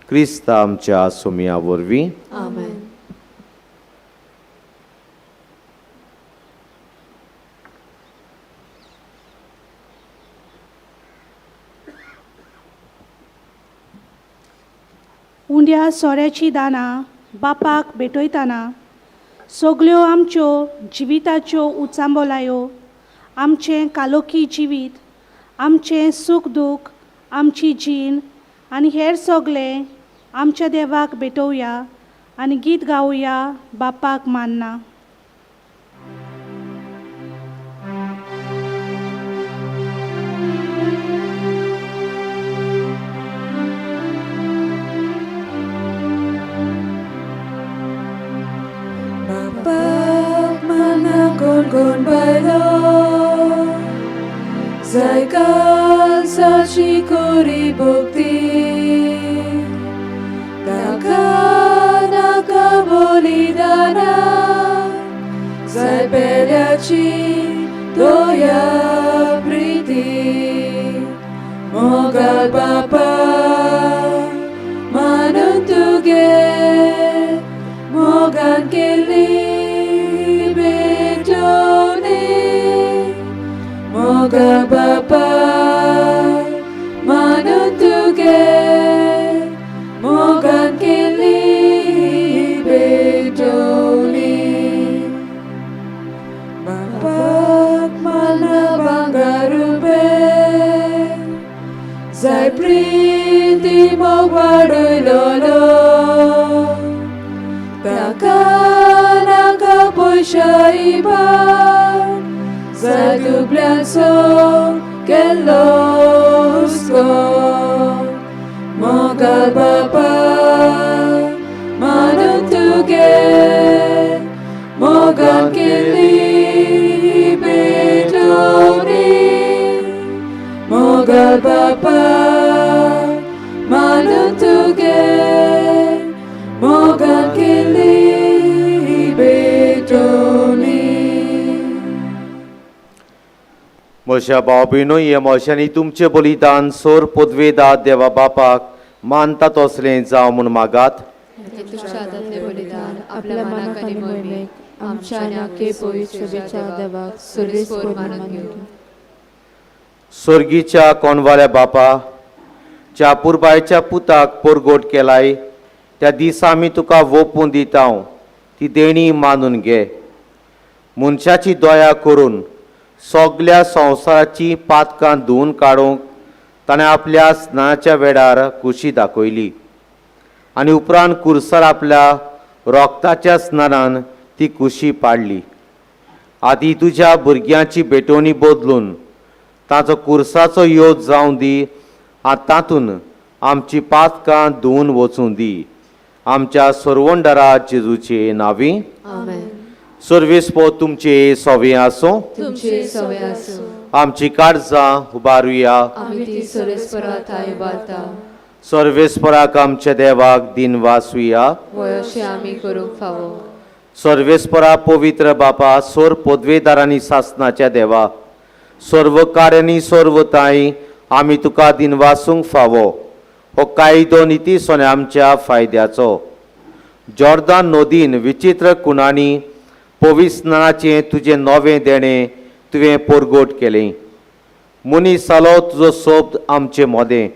क्रिस्ता आमच्या सोमया वरवीं. आमेन. उंड्या सोऱ्याची दानां बापाक भेटयतना सगल्यो आमच्यो जिविताच्यो उचांबोलायो, आमचें कालोखी जिवीत, आमचें सूख दूख, आमची जीण आनी हेर सगळें आमच्या देवाक भेटोवया आनी गीत गावया बापाक मानना. बापाक माना कोण कोण बायलो जाय कालसाची कोरी भक्ती, ताका नाका बलिदाना जाय पेल्याची दया प्रिती. मोगाळ बापा मानून तुगे मोगान केल्ली भेटवणी, मोगाळ बापा मानून तुगे मोगान केल्ली भेटवणी. बापाक मानना भांगर रुपें जाय प्रिती मोग वाडयलोलो, ताका नाका पयशा इबाड जाय दुबल्यांचो केल्लो हुस्को. मोगाळ बापा मानून तुगे मोगान केल्ली भेटवणी, मोगाळ बापा मानून तुगे मोगान केल्ली भेटवणी. म्हज्या भाव भयणो, हे मोशांनी तुमचें बलिदान सोर पदवेदार देवा बापाक मानता तसलें जावं म्हूण मागात. तुमच्या हातांतलें बलिदान आपल्या मनाक आनी मोहिमेक आमच्या आनी आखे पवित्र देवाक सुरेस मानून घेवं. स्वर्गीच्या कोणवाल्या बापा, ज्या पुरबायच्या पुताक पोरगोट केलाय त्या दिसा आमी तुका वोपून दिता, ती देणी मानून घे. मनशाची दया करून सगल्या संवसाराची पातकां धुवून काडूंक ताणें आपल्या स्नानाच्या वेळार कुशी दाखयली आनी उपरांत कुर्सार आपल्या रोगताच्या स्नानान ती कुशी पाडली. आदी तुज्या भुरग्यांची भेटवणी बदलून ताचो कुर्साचो योद जावं दी आनी तातूंत आमची पातकां धुवून वचूं दी. आमच्या सरवंडरा जेजूचे नांवी. आमेन. सर्वेस्पो तुमचे सवे आसूं. तुमचे सवे आसूं. आमची काळजां उबारुया. आमी ती सर्वेस्परा थांय उबारता. सर्वेस्पराक आमच्या देवाक दिन वासुया. वय अशें आमी करूंक फावो. सर्वेस्परा पवित्र बापा, सोर पदवेदारांनी सासनाच्या देवा, सर्व कार्यांनी सर्वताय आमी तुका दिनवासूंक फावो. हो कायदो निती सोने आमच्या फायद्याचो. जॉर्दान नदीन विचित्र कुणांनी पविस्नानाचें तुजें नवें देणें तुवें परगट केलें. मनीस जालो तुजो सोब्द आमचे मोदें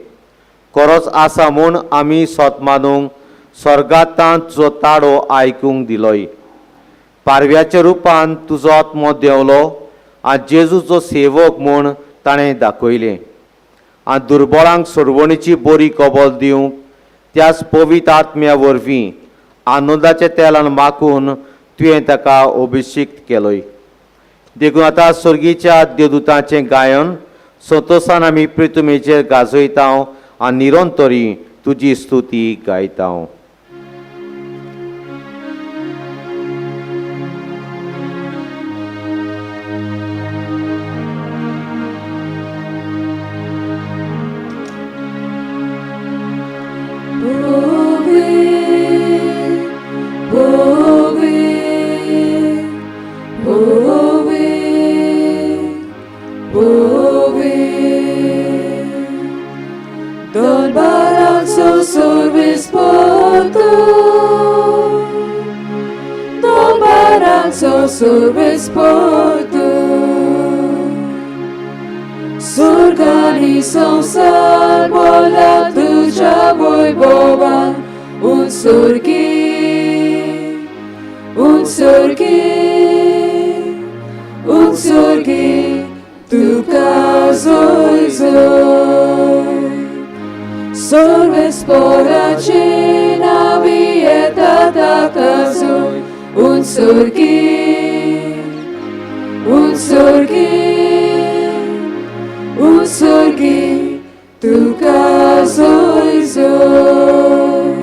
खरोच आसा म्हूण आमी सोत मानूंक स्वर्गांत तुजो ताडो आयकूंक दिलोय. पारव्याच्या रुपान तुजो आत्मो देंवलो आनी जेजूचो सेवक म्हूण ताणें दाखयलें आनी दुर्बळांक सोडवणीची बरी कबल दिवंक त्याच पवित्र आत्म्या वरवीं आनंदाच्या तेलान माखून तुवें ताका अभिषिक्त केलोय. देखून आतां स्वर्गीच्या देवदूतांचें गायन संतोसान आमी प्रितुमेचेर गाजयता आनी निरंतरी तुजी स्तुती गायता. Surgani संसार बोला तुझ्या वैभवान unsurgi, unsurgi, unsurgi, तुका जोय जोय. Sorves पोराची नावी येता ताका जोय unsurgi, unsurgi, unsurgi, तुका जोय जोय.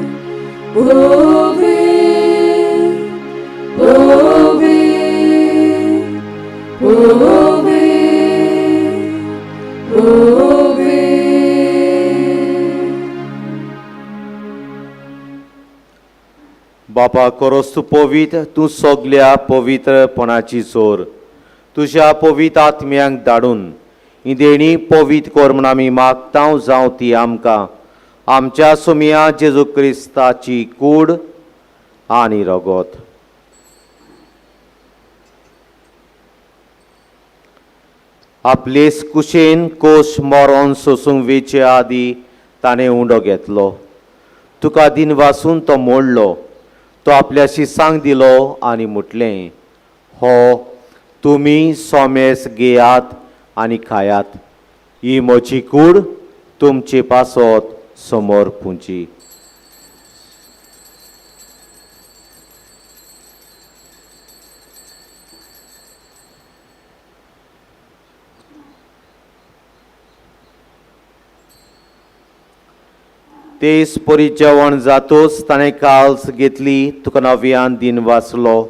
Povi, povi, povi, povi. बापा कोरोस तूं पवित्र, तूं सगल्या पवित्रपणाची जोर तुज्या पवित्र आत्म्यांक धाडून ही देणी पवित्र कर म्हूण आमी मागता जावं ती आमकां आमच्या सोमिया जेजू क्रिस्ताची कूड आनी रगत. आपले कुशेन कोश मरोन सोसूंक वेचे आदी ताणें उंडो घेतलो. तुका दिन वासून तो मोडलो. तो आपल्याशी सांग दिलो आनी म्हटलें, हो तुमी सोमेस घेयात आनी खायात, ही म्हजी कूड तुमचे पासत समोर पुंची. तेच परी जेवण जातोच ताणें काल्स घेतली, तुका नव्यान दिन वाचलो,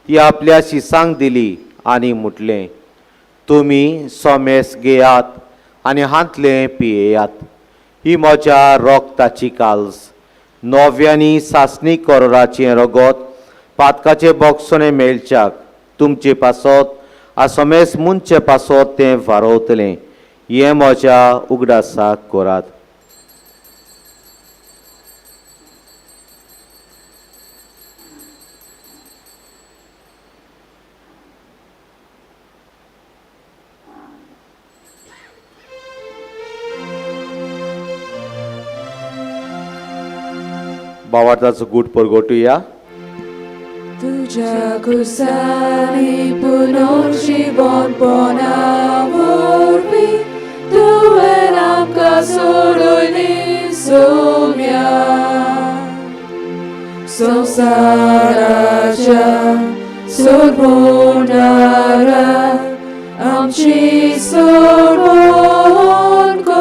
ती आपल्या शिसांक दिली आनी म्हटलें, तुमी सोमेस घेयात आनी हांतलें पियेयात, ही म्हज्या रोगताची काल्स, नव्यानी सासणी करोराचें रगत पातकाचें बोगसणें मेळच्याक तुमचे पासत आ सोमेस मुनचे पासत तें फारोवतलें, हें म्हज्या उगडासाक करात. बावार्थाचो गूट परगटुया. तुझ्या कुसानी पुनर्जीवनपणा वरवीं तुवें आमकां सोडयली सोम्या. संवसाराच्या सोडवणारा आमची सोडवण कर.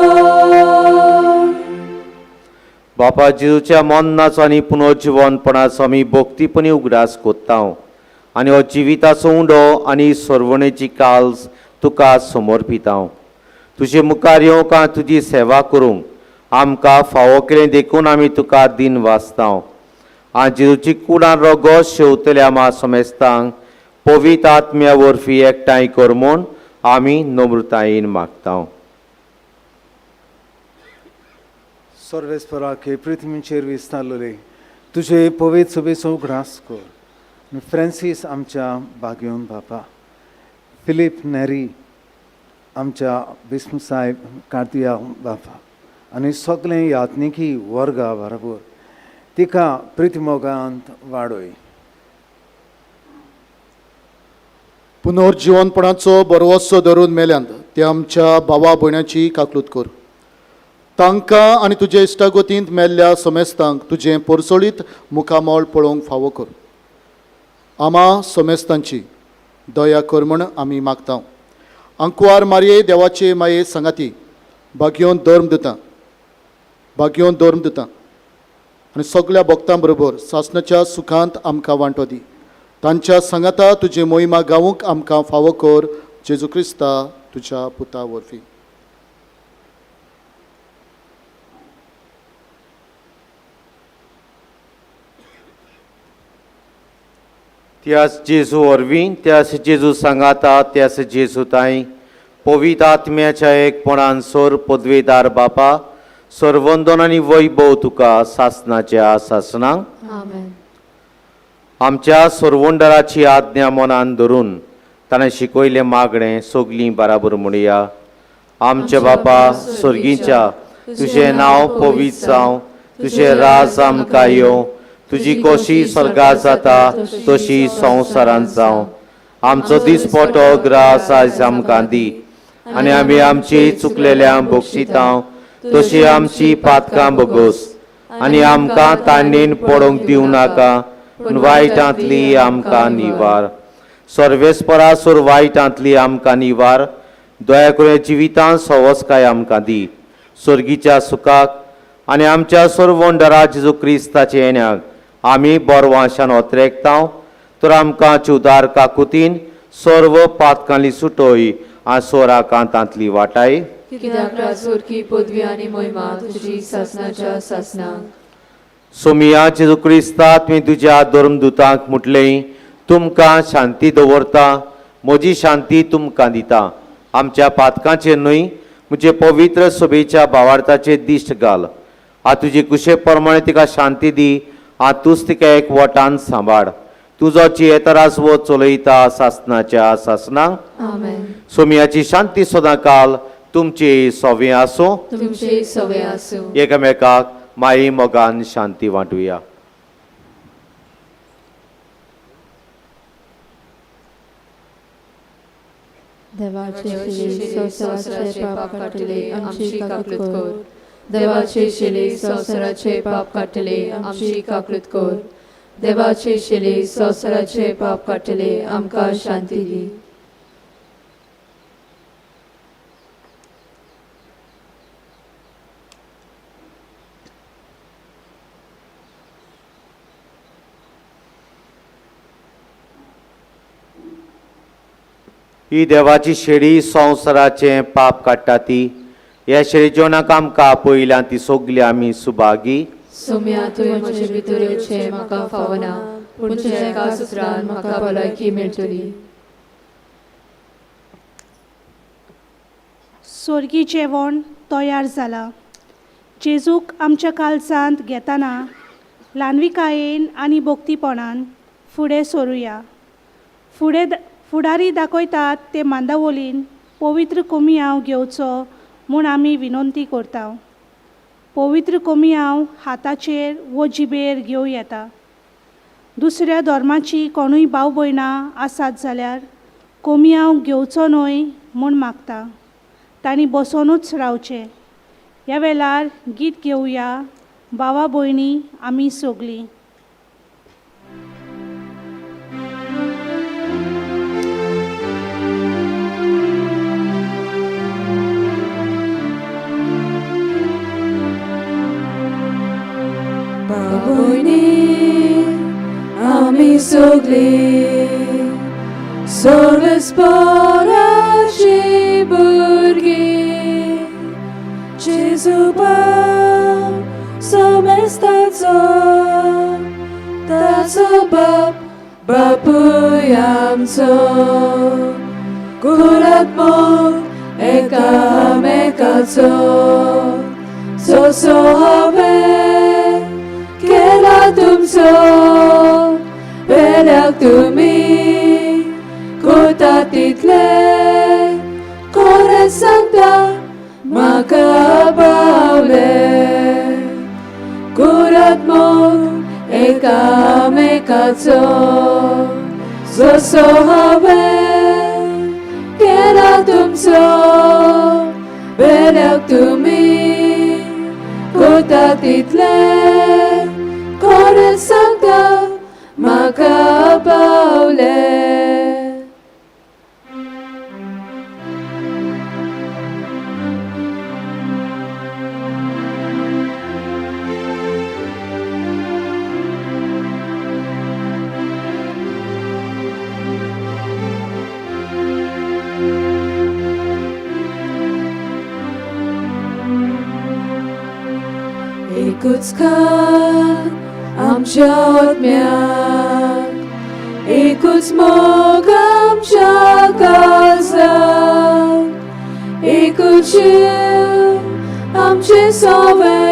बापा जेजूच्या मरणाचो आनी पुनर्जीवनपणाचो आमी भक्तीपणी उगडास कोत्ता आनी हो जिविताचो उंडो आनी सरवणेची काल्स तुका समर्पिता. तुजे मुखार येवंक आनी तुजी सेवा करूंक आमकां फावो केलें देखून आमी तुका दिन वाचता. आनी जेजूची कुडान रगत शेवतल्या आमा समेस्तांक पवित्र आत्म्या वरवीं एकठांय कर म्हूण आमी नम्रतायेन मागता. सर्वेस्पराके पृथ्वीचेर विस्तारलेले तुजे पवित्र सभेचो उगडास कर. फ्रांसीस आमच्या बागेवन बापा, फिलीप नेरी आमच्या बिस्म साहेब कार्तिया बापा आनी सगळे यात्निकी वर्गा बरोबर तिका प्रितिमोगांत वाडय. पुनर्जिवनपणाचो बरवसो धरून मेल्यांत ते आमच्या भावा भयणाची काकलूत कर. तांकां आनी तुजे इश्टागतींत मेल्ल्या समेस्तांक तुजें पोरसोळीत मुखामळ पळोवंक फावो कर. आमा समेस्तांची दया कर म्हण आमी मागता. आंकवार मारये देवाचे माये सांगाती भाग्योन धर्म दिता, भाग्योन धर्म दिता आनी सगल्या भक्तां बरोबर सासणाच्या सुखांत आमकां वांटो दी. तांच्या सांगाता तुजी मोहिमा गावूंक आमकां फावो कर. जेजू क्रिस्ता तुज्या पुता वरवीं. त्यास जेजू वरवीं, त्यास जेजू सांगाता, त्यास जेजू ताई पवित्र आत्म्याच्या एकपणान सोर पदवेदार बापा सर्वंदन आनी वैभव तुका सासणाच्या सासणांक. आमेन. आमच्या सोरवंडराची आज्ञा मनान धरून ताणें शिकयलें मागणें सगलीं बराबर म्हणया. आमच्या बापा स्वर्गीच्या, तुजें नांव पवित्र जावं, तुजें राज आमकां येवं, तुजी कोशी स्वर्गात जाता तशी संवसारांत जावं. आमचो दिसपटो ग्रास आयज आमकां दी आनी आमी आमची चुकलेल्या बक्षितां तशी आमची पातकां बगोस आनी आमकां तांडीन पडोवंक दिवं नाका पूण वायटांतली आमकां निवार. सर्वेस्परा सोर वायटांतली आमकां निवार. दया करून जिवितांत सवसकाय आमकां दी. स्वर्गीच्या सुखाक आनी आमच्या सर्वंडरा जेजू क्रिस्ताचे येण्याक आमी बरवाशान ओत्रेकता. तर आमकां चुदार काकुतीन सर्व पातकांली सुटोय आनी सोरा कांतांतली वाटाय. कित्याक राजोरकी पदवी आनी मोहिमा तुजी सासणाच्या सासणाक. सोमिया जेजू क्रिस्ता तुवें तुज्या धर्मदुतांक म्हटलें, तुमकां शांती दवरता, म्हजी शांती तुमकां दिता. आमच्या पातकांचेर न्हय म्हजे पवित्र सभेच्या भावार्थाचेर दिश्ट घाल. आं तुजी कुशे प्रमाणे तिका शांती दी. आं तूंच तिका एक वटान सांबाळ. तुजो जियेतरास वो चलयता सासणाच्या सासणाक. आमेन. सोमियाची शांती सदां काल तुमची सोवे आसूं, तुमचे सवे आसूं. एकामेकाक माई मोगान शांती वांटुया. देवाचे शिले संवसाराचे पाप काडटले आमची काकूत कर. देवाचे शिले संवसाराचे पाप काडटले आमची काकूत कर. देवाचे शिले संवसाराचे पाप काडटले आमकां शांती दी. ही देवाची शेळी संवसाराचें पाप काडटा ती. ह्या शेळीच्यो नाका आमकां पयल्यान ती सगली आमी सुभागी. सोम्या तुवें म्हजे भितर येवचें म्हाका फावना, पूण तुज्या एका सुत्रान म्हाका भलायकी मेळटली. स्वर्गी जेवण तयार जालां. जेजूक आमच्या कालसांत घेतना ल्हानविकायेन आनी भक्तीपणान फुडें सरुया. फुडें फुडारी दाखयतात ते मांदावोलीन पवित्र कोमियांव घेवचो म्हूण आमी विनंती करता. पवित्र कोमियांव हाताचेर वो जिबेर घेवं येता. दुसऱ्या धर्माची कोणूय भाव भयणां आसात जाल्यार कोमियांव घेवचो न्हय म्हूण मागता. तांणी बसोनूच रावचें. ह्या वेळार गीत घेवया भावा भयणी आमी सगलीं. बाबोयनी आमी सगलीं सर्वेस्पराची भुरगीं. जेजू बाप समेस्ताचो, ताचो बाप बापूय आमचो. करात मोग एकामेकाचो जसो हांवें केला तुमचो वेल्याक तुमी कोता तितले खरें सांगता म्हाका पावले करात मोग एकामेकाचो जसो हांवें केला तुमचो वेल्याक तुमी कोता तितले खरें सांगता म्हाका पावले. एकूच खान आमच्या आत्म्याक एकूच मोग आमच्या काळजाक एकूच जीव आमचे सोवे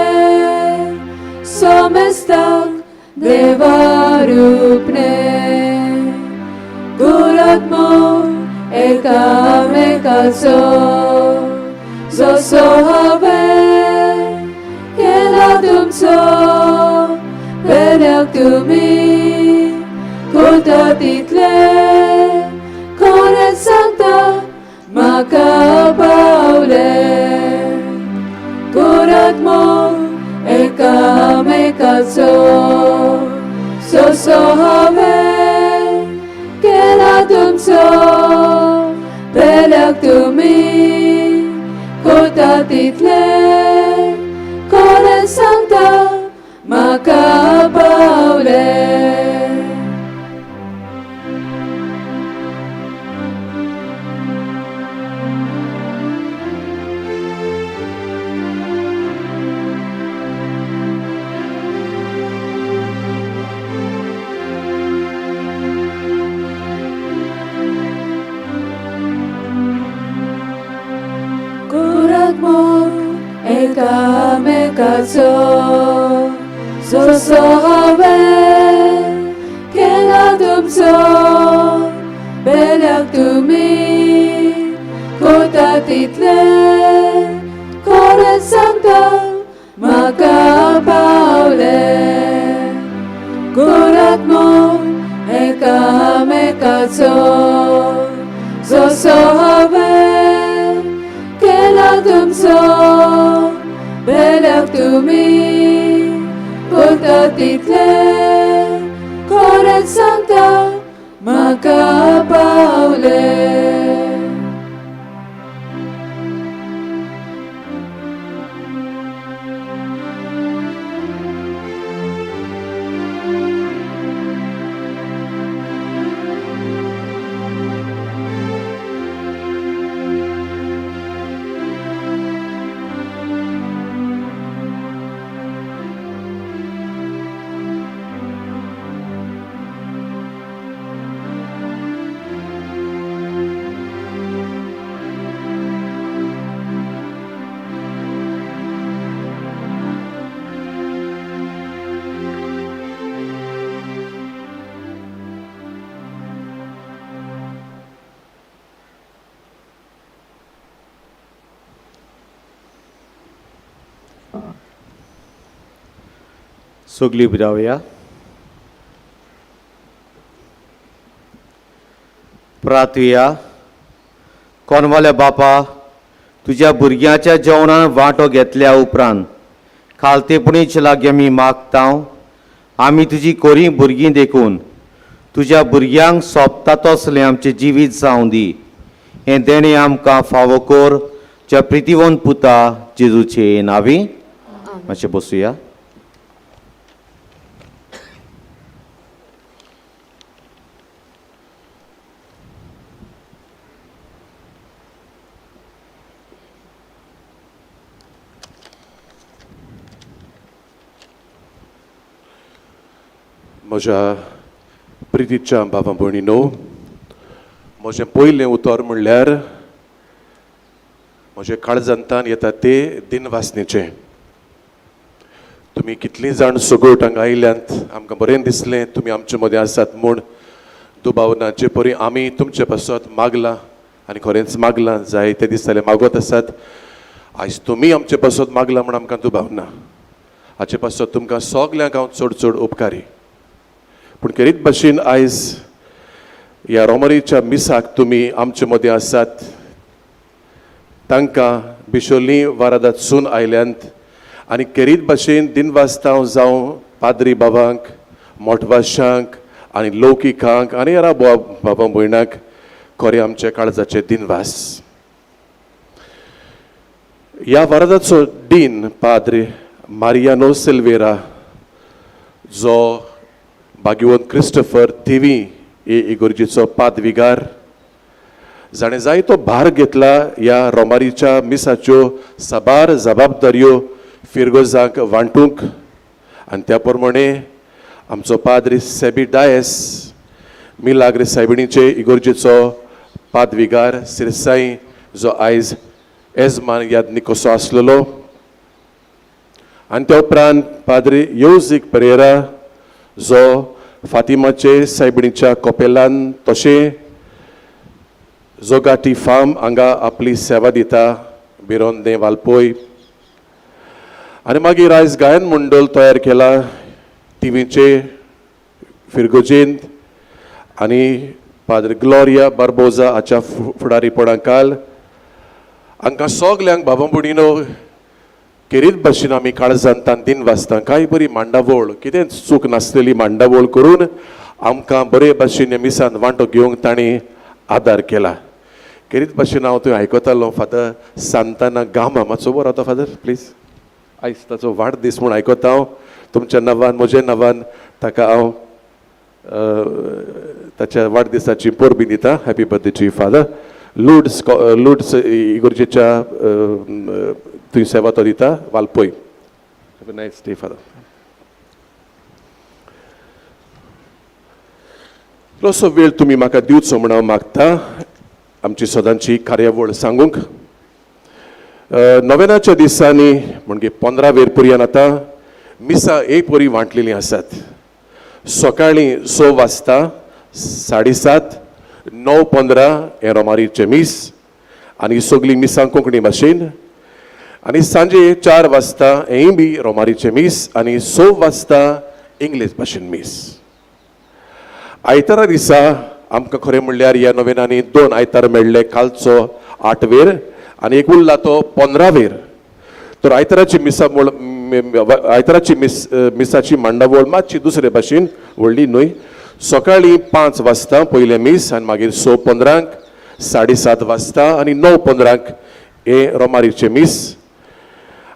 सोमेस्ताक देवा रूपणे करात मोग एकामेकाचो जसो हांवें केला तुमचो वेल्याक तुमी कोता तितले खरें सांगता म्हाका पावले करात मोग एकामेकाचो जसो हांवें केला तुमचो वेल्याक तुमी कोता तितले खरें सांगता म्हाका पावले. करात मोग एकामेकाचो जसो हांवें केला तुमचो वेल्याक तुमी कोता तितले खरें सांगता म्हाका पावले करात मोग एकामेकाचो जसो हांवें केला तुमचो वेल्याक तुमी कोता तितले खरें सांगता म्हाका पावले. सगळीं उबी रावया. प्रार्थुया. कोनवाल्या बापा, तुज्या भुरग्यांच्या जेवणान वांटो घेतल्या उपरांत खालतेपणीच लागीं आमी मागता, आमी तुजी कोरी भुरगीं देखून तुज्या भुरग्यांक सोंपता तसलें आमचें जिवीत जावं दी. हें देणें आमकां फावो कर ज्या प्रितीवंत पुता जेजूचे नांवी. मातशें बसुया. म्हज्या प्रितीच्या बाबा भयणीनो, म्हजें पयलें उतर म्हणल्यार म्हजें काळजांतान येता ते दिनवासनेचें. तुमी कितलीं जाण सगोट हांगा आयल्यांत, आमकां बरें दिसलें तुमी आमचे मदें आसात म्हूण. दुबाव ना जे परी आमी तुमचे पासत मागलां आनी खरेंच मागलां, जायते दीस जाले मागत आसात, आयज तुमी आमचे पासत मागलां म्हूण आमकां दुबाव ना. हाचे पासत तुमकां सगल्यांक हांव चड चड उपकारी. पूण खेरीत भाशेन आयज ह्या रोमरीच्या मिसाक तुमी आमचे मदें आसात, तांकां बिशोली वारादातसून आयल्यांत आनी खेरीत भाशेन दिनवास्तांव जावं पाद्री बाबांक, मोटवाशांक आनी लौकिकांक आनी हेर बाबा भयणांक खरें आमच्या काळजाचे दिनवास. ह्या वारादाचो डीन पाद्री मारियानो सिल्वेरा, जो भाग्यवंत क्रिस्टफर थिवी हे इगोर्जीचो पादविगार, जाणें जायतो भार घेतला ह्या रोमारीच्या मिसाच्यो साबार जबाबदाऱ्यो फिरगोजांक वांटूंक, आनी त्या प्रमाणे आमचो पाद्री सेबी डायस मिलाग्र सायबिणीचे इगोर्जेचो पादविगार सिरसाई, जो आयज एजमान यादनी कसो आसलेलो, आनी त्या उपरांत पाद्री येवजीक परेरा, जो फातिमाचे सायबिणीच्या कोपेलान तशें जोगाटी फार्म हांगा आपली सेवा दिता बिरोंदे वालपोय. आनी मागीर आयज गायन मंडळ तयार केला टिवीचे फिरगोजेंत आनी पाद्र ग्लोरिया बार्बोजा हाच्या फुडारीपणा खाल हांकां सगल्यांक बाबा भयणीनो खेरीत भाशेन आमी काळजान तान दिन वाचता. कांय बरी मांडावळ, कितेंच चूक नासलेली मांडावळ करून आमकां बरे भाशेन ह्या मिसान वांटो घेवंक तांणी आदार केला. खेरीत भाशेन हांव थंय आयकतालो फादर सांताना गामा, मातसो बरो रावता फादर प्लीज, आयज ताचो वाडदीस म्हूण आयकता हांव. तुमच्या नांवान म्हज्या नांवान ताका हांव ताच्या वाडदिसाची परबी दिता. Happy birthday to Father. Lourdes Lourdes इगोर्जेच्या थंय सेवा तो दिता वालपोय. Have a nice day Father. इतलोसो वेळ तुमी म्हाका दिवचो म्हूण हांव मागता आमची सदांची कार्यावळ सांगूंक. नोवेनाच्या दिसांनी म्हणजे 15 वेर पर्यंत आतां मिसां एक परी वांटलेलीं आसात. सकाळीं 6 वाजता, 7:30, 9:15 हें रोमारीचें मीस आनी सगळीं मिसां कोंकणी भाशेन, आनी सांजे 4 वाजता हेंय बी रोमारीचें मीस आनी 6 वाजता इंग्लीश भाशेन मीस. आयतारा दिसा आमकां खरें म्हणल्यार ह्या नोवेनांनी 2 आयतार मेळ्ळे, कालचो 8 वेर आनी एक उरला तो 15 वेर. तर आयताराची मिसा आयताराची मिसाची मांडावळ मातशी दुसरे भाशेन, व्हडली न्हय. सकाळीं 5 वाजता पयलें मीस आनी मागीर 6:15, 7:30 वाजता आनी 9:15 हें रोमारीचें मीस,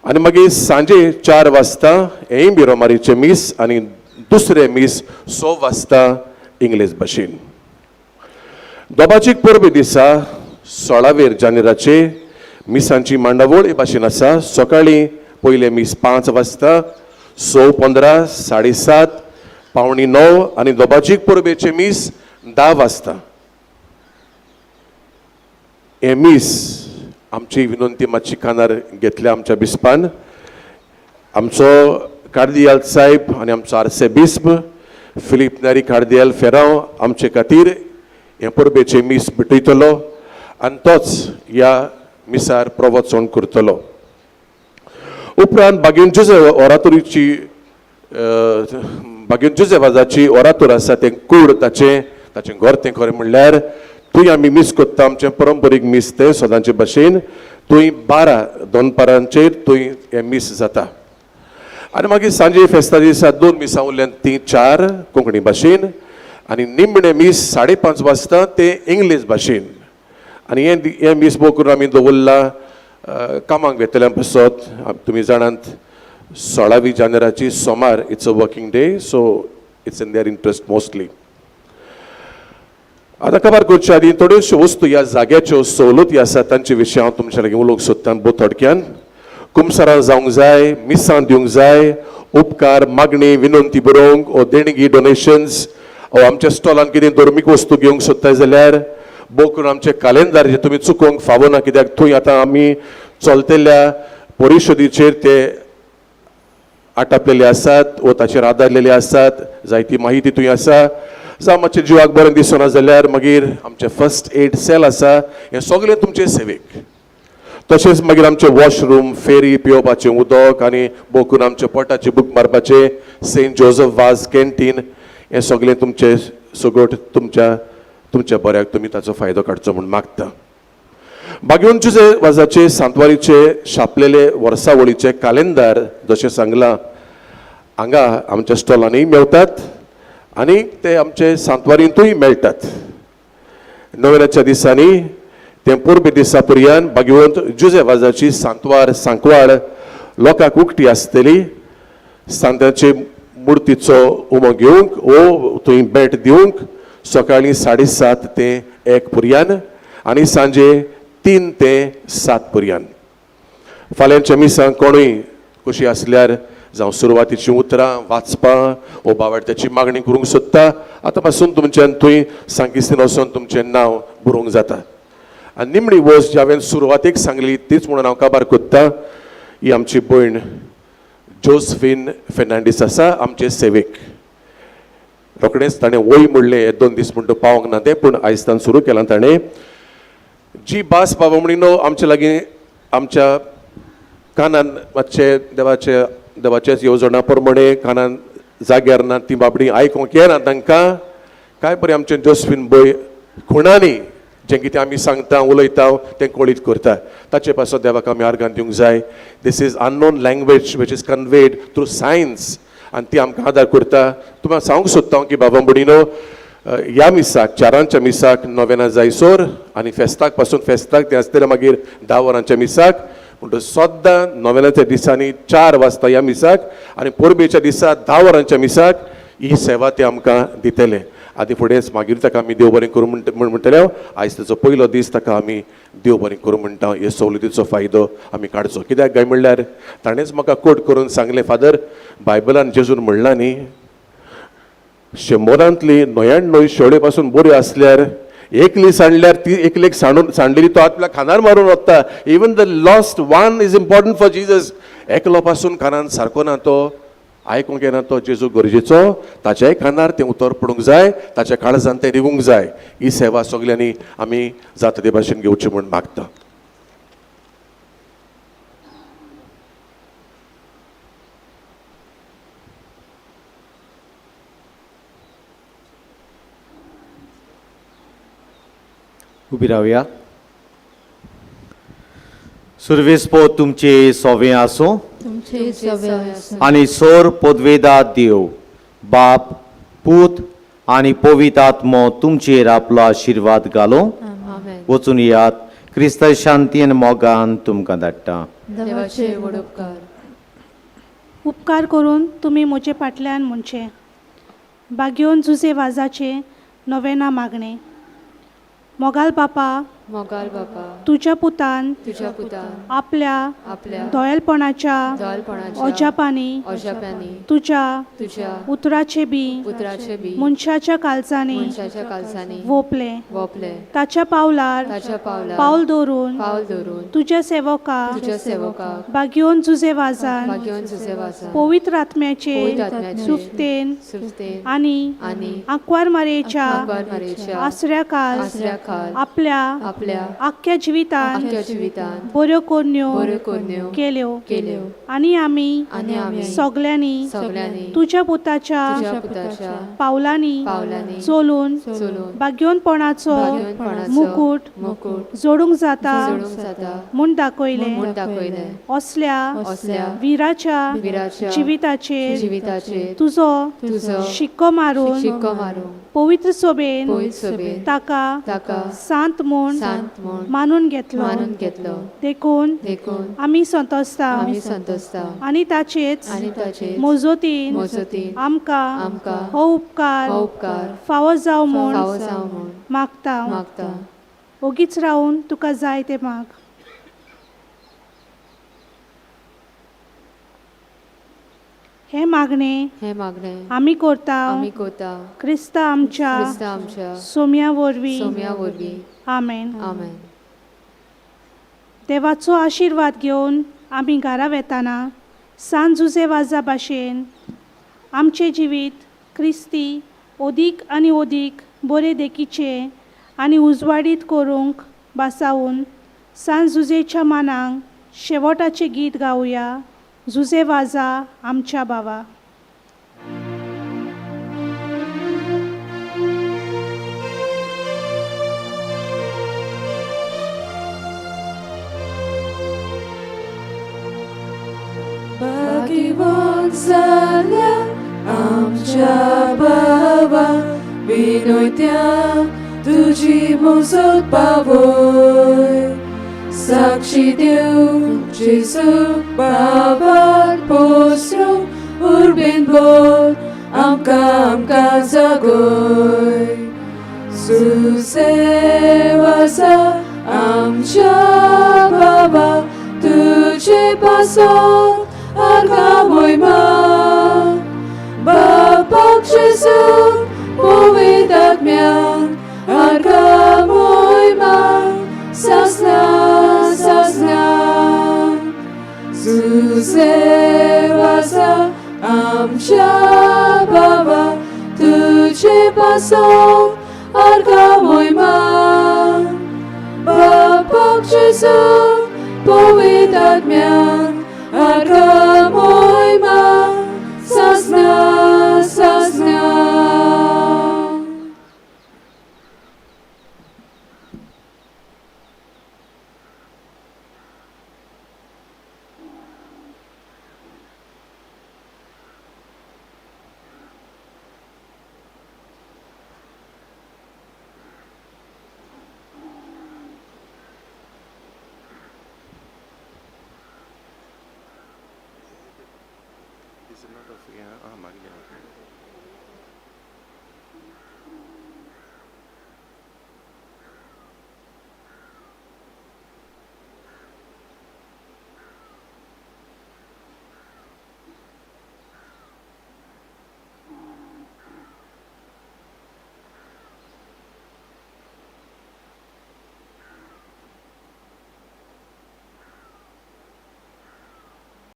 आनी मागीर सांजे 4 वाजता हेंय बी रोमारीचें मीस आनी दुसरें मीस 6 वाजता इंग्लीश भाशेन. दोबाजीक परबे दिसा 16 वेर जानेराचे मिसांची मांडावळ हे भाशेन आसा. सकाळीं पयलें मीस 5 वाजता, 6:15, 7:30, 8:45 आनी दोबाजीक परबेचें मीस 10 वाजता. हें मीस आमची विनंती मातशी कानार घेतल्या आमच्या बिस्पान, आमचो कार्दियाल साहेब आनी आमचो आर्सेबिस्प फिलीप नारी कार्दियाल फेरांव आमचे खातीर हें परबेचें मीस भेटयतलो आनी तोच ह्या मिसार प्रवचन करतलो. उपरांत बागेन जुजे ओरातोरीची, बागेन जुजे वाजाची ओरातोर आसा तें कूड ताचें ताचें घर तें खरें म्हणल्यार थंय आमी मीस करता आमचें परंपरीक मीस तें सदांचे भाशेन थंय 12 दनपारांचेर थंय हें मीस जाता. आनी मागीर सांजे फेस्ता दिसा 2 मिसां उरल्यान तीं 4 कोंकणी भाशेन आनी निमणें मीस 5:30 वाजता तें इंग्लीश भाशेन. आनी हें मीस भोव करून आमी दवरलां कामाक वेतल्या पासत. तुमी जाणात 16 जानेराची सोमार, it's a working day, so it's in their interest mostly. आतां काबार करच्या आदीं थोड्योश्यो वस्तू ह्या जाग्याच्यो सवलती आसात तांचे विशीं हांव तुमच्या लागीं उलोवंक सोदतां भोव थोडक्यान. कुमसारां जावंक जाय, मिसां दिवंक जाय, उपकार मागणी विनंती बरोवंक ओ देणगी डोनेशन्स ओ आमच्या स्टॉलान कितें धर्मीक वस्तू घेवंक सोदताय जाल्यार बोकरून आमचे कालेंदार जे तुमी चुकोवंक फावना, कित्याक थंय आतां आमी चलतल्या परिशदेचेर ते आटापलेले आसात वो ताचेर आदारलेले आसात. जायती माहिती थंय आसा. जावं मातशें जिवाक बरें दिसना जाल्यार मागीर आमचें फर्स्ट एड सेल आसा, हें सगळें तुमचे सेवेक. तशेंच मागीर आमचें वॉशरूम, फेरी, पिवपाचें उदक आनी बोकून आमच्या पोटाची बूक मारपाचें सेंट जोजफ वाज कॅन्टीन, हें सगळें तुमचें सगट तुमच्या तुमच्या बऱ्याक तुमी ताचो फायदो काडचो म्हूण मागता. बागेवंचे वाजाचे सांतवारीचे छापलेले वर्सावळीचे कालेंदार जशें सांगलां हांगा आमच्या स्टॉलांनी मेवतात आनी ते आमचे सांतवारींतूय मेळटात. नव्याच्या दिसांनी ते परबे दिसा पर्यंत बागेवंत जुजे वाजाची सांतवार सांकवाळ लोकांक उकटी आसतली. सांताचे मुर्तीचो उमो घेवंक वो थंय भेट दिवंक सकाळीं 7:30 ते 1 पर्यंत आनी सांजे 3 ते 7 पर्यंत. फाल्यांच्या मिसांक कोणूय खोशी आसल्यार जावं सुरवातीचीं उतरां वाचपां वो बावडत्याची मागणी करूंक सोदता, आतां पासून तुमच्यान थंय सांकिस्तीन वचोन तुमचें नांव बरोवंक जाता. आनी निमणी वस्त जी हांवें सुरवातेक सांगली तीच म्हणून हांव काबार कोत्ता, ही आमची भयण जोसफीन फेर्नांडीस आसा आमचे सेवेक. रोखडेंच ताणें वय म्हणलें हे 2 दीस म्हणटा पावंक ना तें, पूण आयज ताणें सुरू केलां. ताणें जी भास बाबा म्हणिनो आमचे लागीं आमच्या कानान मातशें देवाचे देवाच्याच येवजणा प्रमाणे कानान जाग्यार ना ती बाबडी आयकूंक येना तांकां. काय बरें आमचें जोसफीन बय खुणांनी जें कितें आमी सांगता उलयता तें कळीत करता. ताचे पासत देवाक आमी आर्गां दिवंक जाय. This is unknown language which is conveyed through science आनी ती आमकां आदार करता. तुमकां सांगूंक सोदता की बाबा भयणीनो ह्या मिसाक 4 मिसाक नोवेना जायसर आनी फेस्ताक पासून फेस्ताक तें आसतलें मागीर 10 वरांच्या मिसाक, म्हणटच सद्दां नोवेनाच्या दिसांनी 4 वाजता ह्या मिसाक आनी परबेच्या दिसा 10 वरांच्या मिसाक ही सेवा ते आमकां दितले. आदी फुडेंच मागीर ताका आमी देव बरें करूं म्हणटले. आयज ताचो पयलो दीस, ताका आमी देव बरें करूं म्हणटा. हे सवलतीचो फायदो आमी काडचो. कित्याक काय म्हणल्यार ताणेंच म्हाका कोट करून सांगलें, फादर बायबलान जेजून म्हणलां न्ही 100 99 शेवडे पासून बऱ्यो आसल्यार एकली सांडल्यार ती एकलेक सांडून सांडलेली तो आपल्या खानार मारून वता. Even the lost one is important for Jesus. एकलो पासून कानान सारको ना, तो आयकूंक येना, तो जेजू गरजेचो. ताच्याय कानार तें उतर पडूंक जाय, ताच्या काळजान तें रिवूंक जाय. ही सेवा सगल्यांनी आमी जाता ते भाशेन घेवची म्हूण मागता. उबी रावया. सुर्वेसपो तुमचे सोवे आसूं आनी सोर पदवेदा देव बाप पूत आनी पवित्र आत्मो तुमचेर आपलो आशिर्वाद घालूं. वचून यात. क्रिस्त शांती आनी मोगान तुमकां धाडटा. उपकार करून तुमी म्हजे फाटल्यान म्हणचें बागेवन जुजे वाजाचें नोवेना मागणें. मोगाल बापा, मोगाल बापा, तुज्या पुतान आपल्या आपल्या दोयेलपणाच्या अजापांनी तुज्या उतराचे बी मनशाच्या काळजांनी वोपलें. ताच्या पावलार पावल दवरून तुज्या सेवका बागेवन जुजे वाजान पवित्र आत्म्याचे सुफ्तेन आनी आंकवार मारयेच्या आसऱ्या खाल आपल्या आख्ख्या जिवितान बऱ्यो कोरण्यो केल्यो आनी आमी सगल्यांनी तुज्या पुताच्या पावलांनी चलून भाग्योनपणाचो मुकूट जोडूंक जाता म्हूण दाखयलें. असल्या विराच्या जिविताचेर तुजो शिक्को मारून पवित्र सोबेन ताका सांत म्हूण मानून घेतलो. देखून आमी संतोसता आनी ताचेच मजतीन आमकां हो उपकार फावो जावं म्हूण मागता. ओगीच रावून तुका जाय तें माग. हे मागणे आमी करता क्रिस्ता आमच्या सोम्या वरवीं. आमेन. आमेन. देवाचो आशिर्वाद घेवन आमी घरा वेताना सान जुजे वाजा भाशेन आमचें जिवीत क्रिस्ती ओदीक आनी ओदीक बरे देखीचें आनी उजवाडीत करूंक भासावन सान जुजेच्या मानांक शेवटाचें गीत गावया. जुजे वाजा आमच्या बाबा. भाग्यवान जाल्या आमच्या बाबा विनोत्या तुजी मोसत पावय साक्षी देव जेजू बाबा पोसरू उर्बेन बोल आमकां आमकां जागोय सुसेवासा आमच्या बाबा तुजे पासत आर्गां मोयमा बापाक जेजू पवित्र आत्म्याक आर्गां मोयमा सासना सासना सुसेवासा आमच्या बाबा तुजे पासत आर्गां मोयमा बापाक जेजू पवित्र आत्म्याक आर्गां मोयमा सासना सासना. This is not of, yeah, ah,